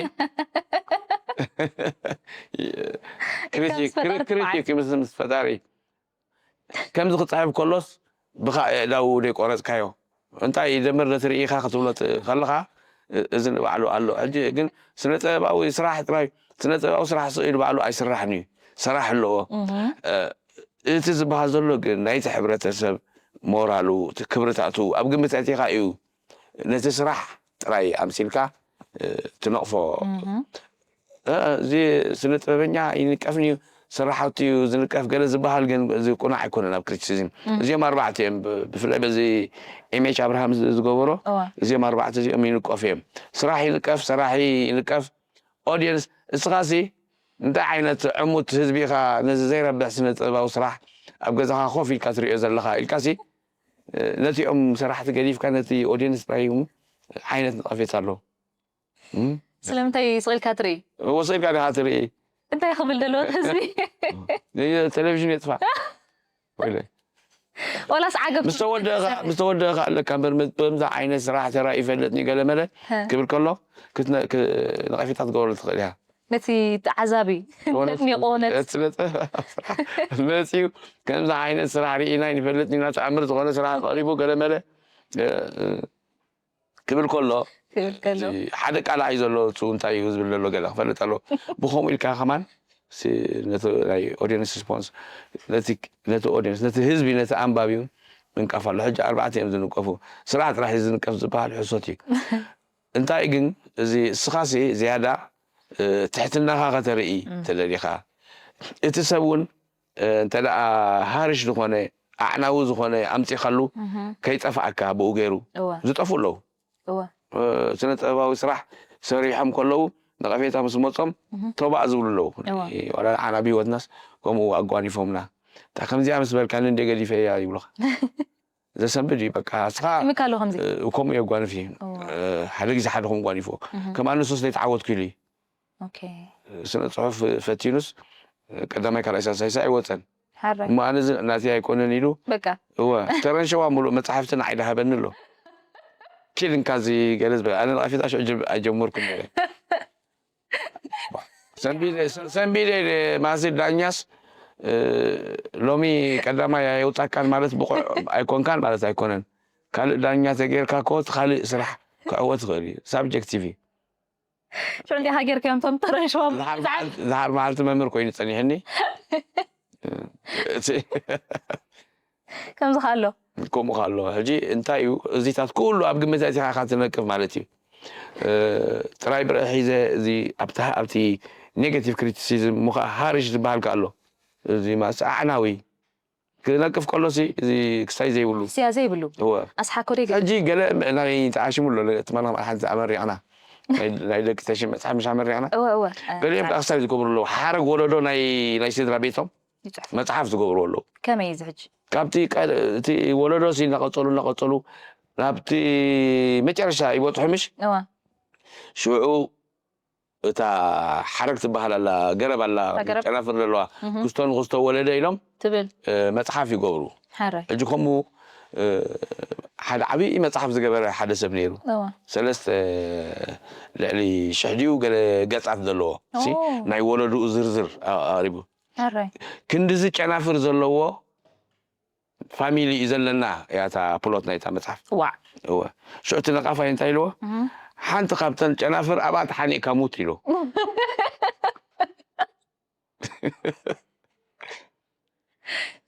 ኢልካ ክሪቲክ፣ ምስ ፈጣሪ ክሪ-፣ ክሪቲክ ትበዓል። ምስ፣ ምስ ፈጣሪ። ከምዚ ክጽሕፍ ከሎስ ብኻ ኣእዳዉ ደይቆረጽካዮ። እንታይ ይደምር ነቲ ርኢኻ ክትብሎ ት-፣ ከለኻ፣ እ-፣ እዚ ንባዕሉ ኣሎ። ሕጂ ግን ስነ ጥበባዊ ስራሕ ጥራይ፣ ስነ ጥበባዊ ስራሕ ስቕ ኢሉ ባዕሉ ኣይስራሕን እዩ። ሰራሕ ኣለዎ። እህ። እ፣ እቲ ዝበሃል ዘሎ ግን ናይቲ ሕብረተሰብ ሞራሉ፣ እቲ ክብርታቱ ኣብ ግምት ኣእቲኻ እዩ ነቲ ስራሕ ጥራይ ኣምሲልካ፣ እ፣ ትነቕፎ። እህ። እ፣ እዚ ስነ ጥበበኛ ይንቀፍን እዩ፣ ስራሕቱ እዩ ዝንቀፍ ገለ ዝበሃል ግን እዚ ቁኑዕ ኣይኮነን ኣብ ክሪቲሲዝም። እም። እዚኦም ኣርባዕተ እዮም ብ-፣ ብፍላይ በዚ ኤም ኤች ኣብርሃም ዝ-፣ ዝገበሮ እዋ። እዚኦም ኣርባዕተ እዚኦም ይንቀፉ እዮም። ስራሕ ይንቀፍ፣ ሰራሒ ይንቀፍ፣ ኦድየንስ እስኻሲ እንታይ ዓይነት ዕሙት ህዝቢ ኢኻ ነዚ ዘይረብሕ ስነ ጥበባዊ ስራሕ ኣብ ገዛኻ ኮፍ ኢልካ ትሪኦ ዘለኻ ኢልካሲ፣ እ፣ ነቲኦም ሰራሕቲ ገዲፍካ ነቲ ኦድየንስ ጥራይ እውን ዓይነት ነቐፌታ ኣሎ። እም? ስለምንታይ ስቕ ኢልካ ትርኢ? ወሰድካ ዲኻ ትርኢ? እንታይ ክብል ደለዎ ህዝቢ? ቴሌቪዥን የጥፋእ። ወይለይ። ወላስ ዓገብ ምስ ተወደእኻ፣ ምስ ተወደእኻ ኣለካ እምበር፣ ም-፣ በምዛ ዓይነት ስራሕ ተራእዩ ይፈልጥኒ ገለ መለ ሀ። ክብል ከሎ፣ ክትነ-፣ ክ-፣ ነቐፌታ ትገብረሉ ትኽእል ኢኻ። ነቲ ተዓዛቢ እውነት ደኒቑ ነቲ እቲ ነጥብ ስራሕ መፅዩ። ከምዚ ዓይነት ስራሕ ርኢና ይንፈልጥ ኢና፣ ተኣምር ዝኾነ ስራሕ ቀሪቡ ገለመለ እ፣ ክብል ከሎ ክብል ከሎ እዚ ሓደ ቃል ኣይ ዘሎ እሱ እንታይ እዩ ዝብል ዘሎ ገለ ክፈልጥ ኣለዎ። ብኸምኡ ኢልካ ከማን ሲ- ነቲ ናይ ኦዲየንስ ሪስፖንስ ነቲ ነቲ ኦዲየንስ ነቲ ህዝቢ ነቲ ኣንባቢ እውን ምንቃፍ ኣሎ። ሕጂ ኣርባዕተ እዮም ዝንቀፉ፣ ስራሕ ጥራሕ እዩ ዝንቀፍ ዝበሃል ሕሶት እዩ። እንታይ ግን እዚ እስኻሲ ዝያዳ እ፣ ትሕትናኻ ከተርኢ ተደሊኻ እቲ ሰብ እውን እ፣ እንተ ደኣ ሃርሽ ዝኾነ ኣዕናዊ ዝኾነ ኣምፂኻሉ እህ፣ ከይጠፍኣካ ብኡ ገይሩ እወ ዝጠፍኡ ኣለዉ። እወ እ፣ ስነ ጥበባዊ ስራሕ ሰሪሖም ከለዉ ነቐፌታ ምስ መፆም እህ፣ ተባእ ዝብሉ ኣለዉ። እወ ዋላ ንዓና ብህይወትናስ ከምኡ ኣጓኒፎምና። እታ ከምዚኣ ምስ በልካኒ እንደ ገዲፈያ ይብሉኻ። ዘሰንብድ እዩ በቃ። እስኻ ይምካ ኣሎ ከምዚ እ፣ ከምኡ የጓንፍ እዩ። እወ እ፣ ሓደ ግዜ ሓደ ከም ጓኒፎ እህ፣ ከም ኣነ ሶስ ዘይተዓወትኩ ኢሉ እዩ። ኦኬ ስነ ፅሑፍ ፈቲኑስ ቀዳማይ ካልኣይ ሳልሳይ ሳዕ ይወፀን ሓራይ እሞ ኣነ እዚ ናተይ ኣይኮነን ኢሉ በቃ እወ ተረንሸዋ ሙሉእ መፅሓፍቲ ንዓይ ደሃበኒ ኣሎ። ኪድ እንካ እዚ ገለ ዝበለ ኣነ ንቐፊጣ ሽዑ ጅብ ኣይጀመርኩን ነይረ። ሰንቢደ ሰንቢደ ማሲ ዳኛስ እ፣ ሎሚ ቀዳማይ ኣይውፃካን ማለት ብቑዕ ኣይኮንካን ማለት ኣይኮነን። ካልእ ዳኛ ተጌርካ ኮ እቲ ካልእ ስራሕ ክዕወት ይኽእል እዩ። ሳብጀክቲቭ እዩ። ሽዑ እንዲኻ ጌርካዮም ቶም ተረንሸዋ ዝሓር መዓልቲ- ዝሓር መዓልቲ መምህር ኮይኑ ፀኒሕኒ እቲ ከምዚ ከ ኣሎ ከምኡ ከ ኣሎ። ሕጂ እንታይ እዩ እዚታት ኩሉ ኣብ ግምት ኣእቲኻ ኢኻ ትነቅፍ ማለት እዩ። እ፣ ጥራይ ብርዒ ሒዘ እዚ ኣብቲ ኣብቲ ኔጋቲቭ ክሪቲሲዝም ምዃ ሃሪሽ ዝበሃል ከ ኣሎ። እዚ ማስ ኣዕናዊ ክነቅፍ ከሎሲ እዚ ክስታይ ዘይብሉ ስያ ዘይብሉ እወ ኣስሓኮ ደይ ሕጂ ገለ ናይ ተዓሽሙ ኣሎ። ትማሊ ከም ሓንቲ ኣመሪቕና ናይ ናይ ደቂ ተሽም መፅሓፍ ምሽ ኣመሪቕና እወ እወ ገሊኦም ከዓ ክስታይ ዝገብሩ ኣለዉ። ሓረግ ወለዶ ናይ ናይ ስድራ ቤቶም ይፅሕፉ መፅሓፍ ዝገብሩ ኣለዉ። ከመይ እዚ ሕጂ ካብቲ ቀ- እቲ ወለዶ ሲ እናቐፀሉ እናቐፀሉ ናብቲ መጨረሻ ይበፅሑ ምሽ እወ ሽዑ እታ ሓረግ ትበሃል ኣላ ገረብ ኣላ እታ ገረብ? ጨናፍር ዘለዋ እህ፣ ክስቶ ንክስቶ ወለደ ኢሎም ትብል እ፣ መፅሓፍ ይገብሩ። ሓራይ ሕጂ ከምኡ እ፣ ሓደ ዓብዪ መፅሓፍ ዝገበረ ሓደ ሰብ ነይሩ። እወ ሰለስተ ልዕሊ ሽሕ ድዩ ገለ ገፃት ዘለዎ ሲ ኦ። ናይ ወለድኡ ዝርዝር ኣ- ኣቕሪቡ። ሓራይ ክንድዚ ጨናፍር ዘለዎ ፋሚሊ እዩ ዘለና እያ እታ ፕሎት ናይታ መፅሓፍ። ዋዕ እወ ሽዑ እቲ ነቓፋይ እንታይ ኢልዎ? እህ፣ ሓንቲ ካብተን ጨናፍር ኣብኣ ተሓኒእካ ሙት ኢሉ።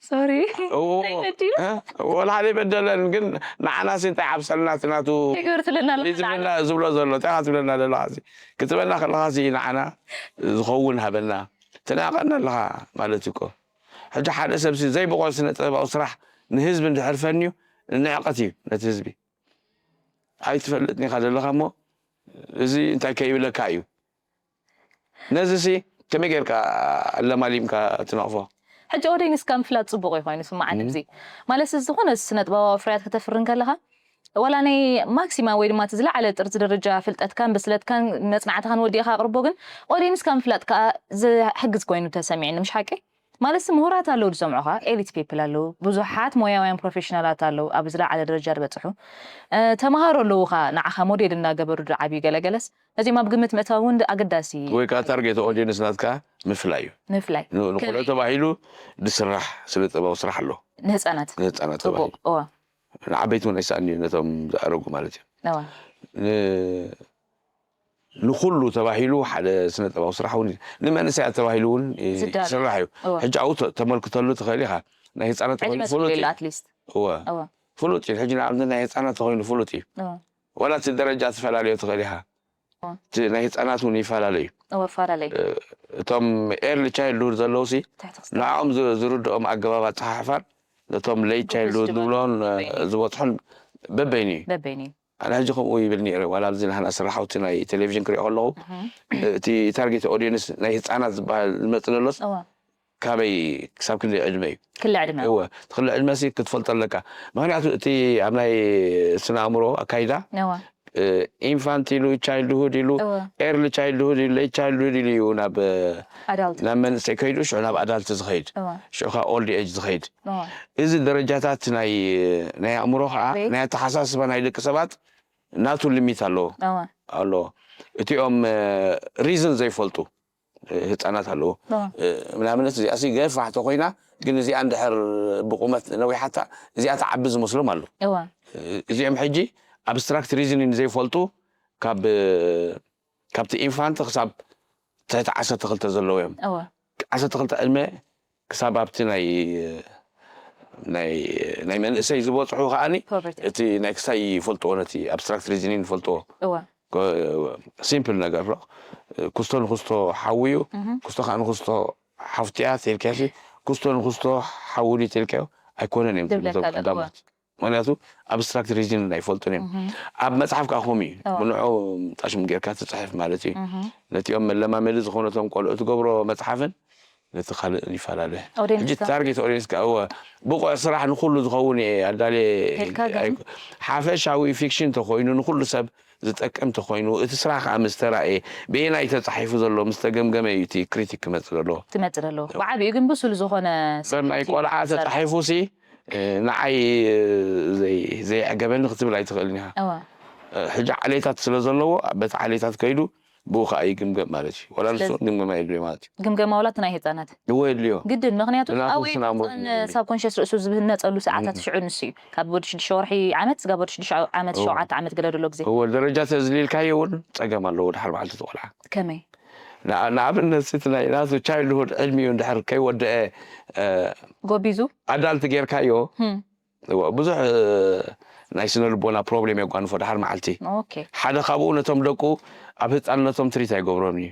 ሶሪ እዎ፣ ዘይበዲሉ? እ? ወላ ሓደ ይበደለን ግን ንዓናሲ እንታይ ዓብሰልና እቲ ናቱ ይገብር ትለና ኣሎ እዩ ዝብለና ዝብሎ ዘሎ እንታይ ኢኻ ትብለና ዘለኻ እዚ ክትበልና ከለኻሲ ንዓና ዝኸውን ሃበና ትናቐና ኣለኻ ማለት እዩ እኮ። ሕጂ ሓደ ሰብሲ ዘይብቑዕ ስነ ጥበባዊ ስራሕ ንህዝቢ እንድሕር ፈንዩ ንዕቐት እዩ ነቲ ህዝቢ። ኣይትፈልጥን ኢኻ ዘለኻ እሞ እዚ እንታይ ከይብለካ እዩ። ነዚ ሲ ከመይ ጌርካ ኣለማሊምካ ትነቕፎ? ሕጂ ኦዴንስካ ምፍላጥ ፅቡቅ እዩ ኮይኑ ስማዓኒ እም። እዚ ማለት እዚ ዝኾነ ስነ ጥበባዊ ፍርያት ከተፍርን ከለኻ ዋላ ናይ ማክሲማ ወይ ድማ እቲ ዝለዓለ ጥርዚ ደረጃ ፍልጠትካን ብስለትካን መፅናዕትኻን ወዲእኻ ኣቕርቦ ግን ኦዴንስካ ምፍላጥ ከዓ ዝሕግዝ ኮይኑ ተሰሚዕኒ ምሽ ሓቂ ማለት ምሁራት ኣለዉ ዝሰምዑኻ ኤሊት ፒፕል ኣለዉ ብዙሓት ሞያውያን ፕሮፌሽናላት ኣለዉ ኣብ ዝለዓለ ደረጃ ዝበፅሑ እ፣ ተምሃሮ ኣለዉ ኻ ንዓኻ ሞዴል እናገበሩ ዝዓብዩ ገለገለስ ነዚኦም ኣብ ግምት ምእታው እውን ኣገዳሲ ወይ ከዓ ታርጌት ኦዲየንስ ናትካ ምፍላይ እዩ። ምፍላይ ን- ንቆልዑ ተባሂሉ ዝስራሕ ስነ ጥበባዊ ስራሕ ኣሎ። ንህፃናት ንህፃናት ፅቡቅ ተባሂሉ እዋ ንዓበይቲ እውን ኣይሰኣን እዩ ነቶም ዝኣረጉ ማለት እዩ። እዋ ን- ንኩሉ ተባሂሉ ሓደ ስነ ጥበባዊ ስራሕ እውን እዩ። ንመንእሰያት ተባሂሉ እውን እ፣ ዝዳሎ። ይስራሕ እዩ። እዋ ሕጂ ኣብኡ ተ- ተመልክተሉ ትኽእል ኢኻ። ናይ ህፃናት ተባሂሉ ዕድመ ፍሉጥ ስለ እዩ። ኣትሊስት እወ እዋ ፍሉጥ እዩ። ሕጂ ንኣብነት ናይ ህፃናት ተኮይኑ ፍሉጥ እዩ። እዋ ዋላ እቲ ደረጃ ትፈላለዮ ትኽእል ኢኻ። እዋ እቲ ናይ ህፃናት እውን ይፈላለዩ። እዋ ፈላለዩ እ፣ እቶም ኤርሊ ቻይልድሁድ ዘለዉ ሲ ትሕቲ ክስ ንዕኦም ዝ- ዝርድኦም ኣገባብ ኣፀሓሕፋን ነቶም ሌት ቻይልድሁድ ዝጅምር ዝብሎን እ፣ በበይኑ። ዝበፅሑን በበይኑ እዩ። በበይኑ እዩ ኣነ ሕጂ ከምኡ ይብል ነይረ ዋላ ኣብዚ ናህና ስራሕውቲ ናይ ቴሌቪዥን ክሪኦ ከለኹ እህ። እቲ ታርጌት ኦዲየንስ ናይ ህፃናት ዝበሃል ዝመፅ ዘሎስ እዋ ካበይ ክሳብ ክንደይ ዕድመ እዩ? ክሊ ዕድመ እወ እቲ ክሊ ዕድመ ሲ ክትፈልጦ ኣለካ። ምክንያቱ እቲ ኣብ ናይ ስነ ኣእምሮ ኣካይዳ እዋ ኢንፋንት ኢሉ ቻይልድሁድ ኢሉ እዋ ኤርሊ ቻይልድሁድ ኢሉ ሌት ቻይልድሁድ ኢሉ እዩ ናብ ኣዳልት ናብ መንእሰይ ከይዱ ሽዑ ናብ ኣዳልት ዝኸይድ እዋ ሽዑ ካብ ኦልድ ኤጅ ዝኸይድ እዋ እዚ ደረጃታት ናይ ናይ ኣእምሮ ከዓ ወይ- ናይ ኣተሓሳስባ ናይ ደቂ ሰባት ናቱ ሊሚት ኣለዎ እዋ ኣለዎ። እቲኦም ሪዝን ዘይፈልጡ ህፃናት ኣለዉ። እዋ። ምናምነት እዚኣሲ ገፋሕ ተኮይና፣ ግን እዚኣ እንድሕር ብቁመት ነዊሓታ፣ እዚኣ ትዓቢ ዝመስሎም ኣለዉ። እዋ እዚኦም ሕጂ ኣብስትራክት ሪዝኒን ዘይፈልጡ፣ ካብ ካብቲ ኢንፋንት ክሳብ ትሕቲ ዓሰርተ ክልተ ዘለዉ እዮም። እዋ ዓሰርተ ክልተ ዕድመ ክሳብ ኣብቲ ናይ ናይ ናይ መንእሰይ ዝበፅሑ ከዓኒ ፖቨርቲ እቲ ናይ ክሳይ ይፈልጥዎ፣ ነቲ ኣብስትራክት ሪዝኒን ይፈልጥዎ። እዋ ሲምፕል ነገር ሎ፣ ክስቶ ንክስቶ ሓውዩ፣ እህ ክስቶ ከዓ ንክስቶ ሓፍትያ ተልካሲ፣ ክስቶ ንክስቶ ሓውዲ ተልካዮ ኣይኮነን እዮም ዝብለካ እዞም ኣሎ፣ እዋ። ቀዳሞት። ምክንያቱ ኣብስትራክት ሪዝን ኣይፈልጡን እዮም። እህ ኣብ መፅሓፍ ከዓ ከምኡ እዩ። እዋ። ብንዑ ጣሽም ጌርካ ትፅሕፍ ማለት እዩ። እህ ነቲኦም መለማመዲ ዝኾነቶም ቆልዑ ትገብሮ መፅሓፍን ነቲ ካልእን ይፈላለ። ኦዲየንስ ሕጂ ከ? ታርጌት ኦዲየንስ ከዓ እወ፣ ብቑዕ ስራሕ ንኩሉ ዝኸውን እየ ኣዳልየ። ሄድካ ግን? ኣይ- ሓፈሻዊ ፊክሽን ተኮይኑ፣ ንኩሉ ሰብ ዝጠቅም ተኮይኑ፣ እቲ ስራሕ ከዓ ምስ ተራእየ፣ ብየናይ ተፃሒፉ ዘሎ ምስ ተገምገመ እዩ እቲ ክሪቲክ ክመፅእ ዘለዎ። ትመፅእ ኣለዎ። ብዓቢኡ ግን ብሱል ዝኾነ በር ናይ ቆልዓ ተፃሒፉ ሲ ንዓይ ዘይ- ዘይዕገበኒ ክትብል ኣይትኽእልን ኢኻ። እዋ ሕጂ ዓሌታት ስለ ዘለዎ፣ በቲ ዓሌታት ከይዱ ብኡ ከዓ ይግምገም ማለት እዩ። ወላ ንሱ ስለዚ- ግምገማ የድልዮ ማለት እዩ። ግምገማ ዋላ እቲ ናይ ህፃናት እዎ የድልዮ። ግድን፣ ምክንያቱ ብናቱ ኣዊ ስነ ኣእምሮ ሳብ ኮንሽስ ርእሱ ዝህነፀሉ ሰዓታት ሽዑ ንሱ እዩ። ካብ ወዲ ሽዱሽተ ወርሒ ዓመት ስጋብ ወዲ ሽዱሽተ ዓመት እዎ። ሸውዓተ ዓመት ገለ ደሎ ግዜ እዎ፣ ደረጃ ተዝልልካዮ እውን ፀገም ኣለዎ ድሓር መዓልቲ እቲ ቆልዓ። ከመይ? ንኣ- ንኣብነት እቲ ናይ ናቱ ቻይልድሁድ ዕድሚኡ እንድሕር ከይወደአ፣ እ፣ ጎቢዙ ኣዳልት ጌርካዮ፣ ህም፣ እዎ፣ ብዙሕ እ፣ ናይ ስነ ልቦና ፕሮብሌም የጓንፎ ድሓር መዓልቲ። ኦኬ ሓደ ካብኡ ነቶም ደቁ ኣብ ህፃንነቶም ትሪት ኣይገብሮም እዩ።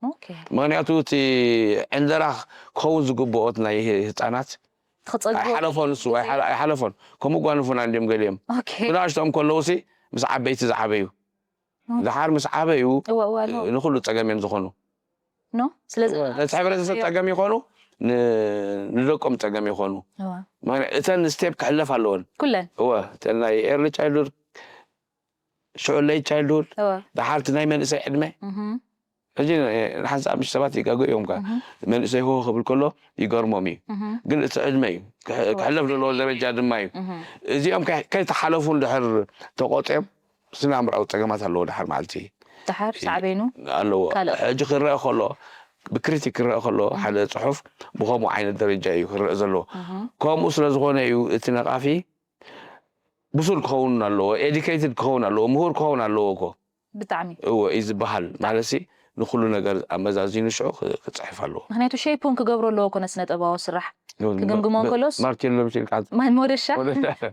ኦኬ ምክንያቱ እቲ ዕንደራ ክኸውን ዝግብኦት ናይ ህፃናት ክፀግቦ ኣይሓለፎን፣ እሱ ኣይሓለ- ኣይሓለፎን። ከምኡ ጓንፉና እንዲም ገሊኦም ኦኬ ብናሽቶም ከለውሲ ምስ ዓበይቲ ዝዓበዩ፣ ድሓር ምስ ዓበዩ እዋ እዋ ኖ ንኩሉ ፀገም እዮም ዝኾኑ። ኖ ስለዚ ነቲ ሕብረተሰብ ፀገም ይኾኑ፣ ን- ንደቆም ፀገም ይኾኑ። እዋ ምክንያቱ እተን ስቴፕ ክሕለፍ ኣለወን። ኩለን እወ፣ እተን ናይ ኤርሊ ቻይልድሁድ፣ ሽዑ ሌት ቻይልድሁድ፣ እዋ ድሓርቲ ናይ መንእሰይ ዕድመ። እህ ሕጂ ንሓንሳብ ምሽ ሰባት ይጋገ እዮም ካ እህ መንእሰይ ሆ ክብል ከሎ ይገርሞም እዩ። እህ ግን እቲ ዕድመ እዩ ክሕ- ክሕለፍ ዘለዎ ደረጃ ድማ እዩ። እህ እዚኦም ከ- ከይተሓለፉ እንድሕር ተቆፅዮም፣ ስነ ኣእምራዊ ፀገማት ኣለዎ ድሓር መዓልቲ ድሓር ሳዕቤኑ ኣለዎ። ካልእ? ሕጂ ክረአ ከሎ፣ ብክሪቲክ ክረአ ከሎ ሓደ ፅሑፍ ብከምኡ ዓይነት ደረጃ እዩ ክረአ ዘለዎ። እህ ከምኡ ስለ ዝኾነ እዩ እቲ ነቃፊ ብሱል ክኸውን ኣለዎ፣ ኤዲኬትድ ክኸውን ኣለዎ፣ ምሁር ክኸውን ኣለዎ እኮ። ብጣዕሚ እዎ እዩ ዝበሃል ማለት ሲ፣ ንኩሉ ነገር ኣመዛዚኑ ሽዑ ክ- ክፅሕፍ ኣለዎ። ምክንያቱ ሸይፕ እውን ክገብሮ ኣለዎ ኮነ ስነ ጥበባዊ ስራሕ ክግምግሞ እንከሎስ ማርቲን ሉተር ኪንግ ማን መወደሻ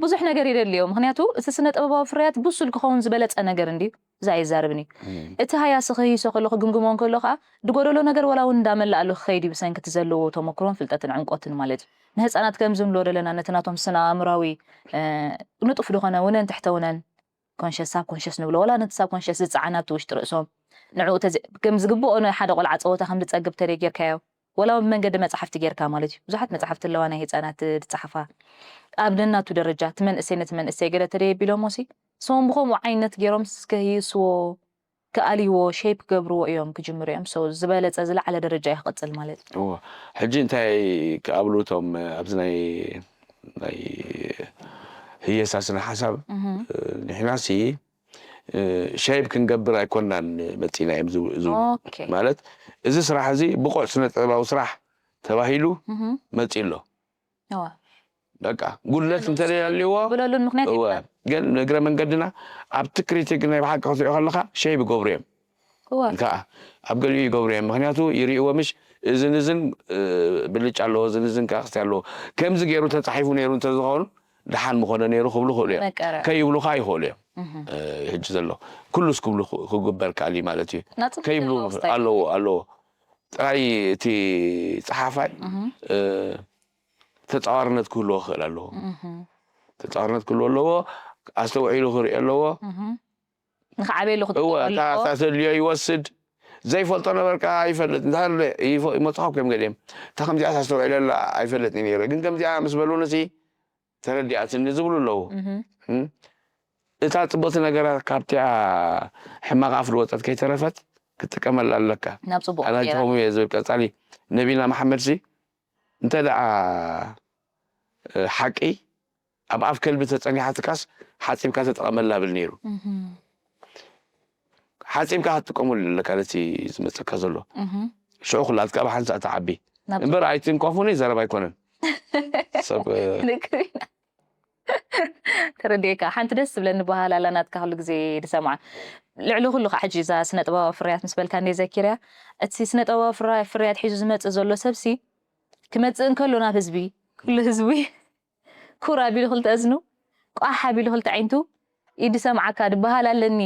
ብዙሕ ነገር የደልዮ። ምክንያቱ እቲ ስነ ጥበባዊ ፍርያት ብሱል ክኸውን ዝበለፀ ነገር እንድዩ እዛ ኣይዛረብን እዩ። እቲ ሃያሲ ክህይሶ ከሎ ክግምግሞ እንከሎ ከዓ ድጎደሎ ነገር ዋላ እውን እንዳመላኣሉ ክኸይድ እዩ ብሰንኪ እቲ ዘለዎ ተመክሮን ፍልጠትን ዕምቆትን ማለት እዩ። ንህፃናት ከምዚ ንብሎ ዘለና ነቲ ናቶም ስነ ኣእምራዊ እ፣ ንጡፍ ዝኾነ ውነን ትሕተ ውነን ኮንሸስ ሳብ ኮንሸስ ንብሎ ዋላ ነቲ ሳብ ኮንሸስ ዝፀዓና ኣብቲ ውሽጢ ርእሶም ንዕኡ ተዘ- ከም ዝግብኦ ንሓደ ቆልዓ ፀወታ ከም ዝፀግብ ተደይ ጌርካዮ ወላ እውን ብመንገዲ መፅሓፍቲ ጌርካ ማለት እዩ። ብዙሓት መፅሓፍቲ ኣለዋ ናይ ህፃናት ዝፀሓፋ ኣብ ነናቱ ደረጃ እቲ መንእሰይ ነቲ መንእሰይ ገለ ተደይ ቢሎሞ ሲ ሰዎም ብከምኡ ዓይነት ገይሮም ስከይስዎ ክኣልይዎ ሸይፕ ክገብርዎ እዮም ክጅምሩ እዮም። ሶ ዝበለፀ ዝለዓለ ደረጃ እዩ ክቕፅል ማለት እዩ። እዎ። ሕጂ እንታይ ክኣብሉ እቶም ኣብዚ ናይ ናይ ህየሳ ስነ ሓሳብ ንሕና ሲ ሸይብ ክንገብር ኣይኮናን መፂና እዮም ዝው- ዝብሉ። ኦኬ። ማለት እዚ ስራሕ እዚ ብቑዕ ስነ ጥበባዊ ስራሕ ተባሂሉ እህ፣ መፂ ኣሎ። እዋ። በቃ ጉድለት እንተደልዎ ብለሉን ምክንያት እወ። ይብላል። ግን እግረ መንገድና ኣብቲ ክሪቲክ ናይ ብሓቂ ክትሪኦ ከለካ ሸይብ ይገብሩ እዮም። እዋ። ከዓ ኣብ ገሊኡ ይገብሩ እዮም። ምክንያቱ ይርእዎ ምሽ እዝን እዝን እ፣ ብልጫ ኣለዎ፣ እዝን እዝን ከዓ ክስቲ ኣለዎ። ከምዚ ገይሩ ተፃሒፉ ነይሩ እንተዝኸውን ደሓን ምኾነ ነይሩ ክብሉ ክእሉ እዮም። መቀረ። ከይብሉ ከዓ ይኽእሉ እዮም። እህ፣ እ፣ ሕጂ ዘሎ ኩሉስ ክብሉ ክ- ክግበር ከኣል እዩ ማለት እዩ። ናፅነት ከይብሉ ዘለዎ ስታይል። ኣለዎ ኣለዎ። ጥራይ እቲ ፀሓፋይ እህ፣ እ፣ ተፃዋርነት ክህልዎ ክኽእል ኣለዎ። እህ፣ ተፃዋርነት ክህልዎ ኣለዎ። ኣስተውዒሉ ክርኢ ኣለዎ። እህ። ንክዓበየሉ እወ ክትጥቀመሉ እታ ኣለዎ። እታ ተድልዮ ይወስድ። ዘይፈልጦ ነበርካ ይፈልጥ እንድሕር ይፎ- ይመፅኻ እዮም ገሊኦም እታ ከምዚኣ ኣስተውዒለላ ኣይፈልጥን ነይረ ግን ከምዚኣ ምስ በሉኒ ሲ ተረዲኣትኒ ዝብሉ ኣለዉ። እህ፣ እም? እታ ፅቡቅቲ ነገራት ካብቲኣ ሕማቅ ኣፍ ዝወፀት ከይተረፈት ክትጥቀመላ ኣለካ። ናብ ፅቡቅ ኣላጅ ቀይራ። ከምኡ እየ ዝብል ቀፃሊ ነቢና መሓመድ ሲ እንተ ደኣ እ፣ ሓቂ ኣብ ኣፍ ከልቢ ተፀኒሓትካስ ሓፂብካ ተጠቐመላ ብል ነይሩ። እህ፣ ሓፂብካ ክትጥቀመሉ ኣለካ ነቲ ዝመፀካ ዘሎ። እህ፣ ሽዑ ኩላትካ ብሓንሳእ ትዓቢ። ናብ እምበር ኣይትንከፉኒ ዘረባ ኣይኮነን። ሰብ ንግሪና ተረዲኤካ። ሓንቲ ደስ ዝብለኒ ባህል ኣላ ናትካ፣ ኩሉ ግዜ ድሰምዓ። ልዕሊ ኩሉ ከዓ ሕጂ እዛ ስነ ጥበባዊ ፍርያት ምስ በልካ እንደ ዘኪርያ፣ እቲ ስነ ጥበባዊ ፍራ- ፍርያት ሒዙ ዝመጽእ ዘሎ ሰብሲ ክመጽእ እንከሎ ናብ ህዝቢ፣ ኩሉ ህዝቢ ኩር ኣቢሉ ክልተ እዝኑ፣ ቋሕ ኣቢሉ ክልተ ዓይንቱ፣ ኢድ ሰምዓካ ድበሃል ኣለኒ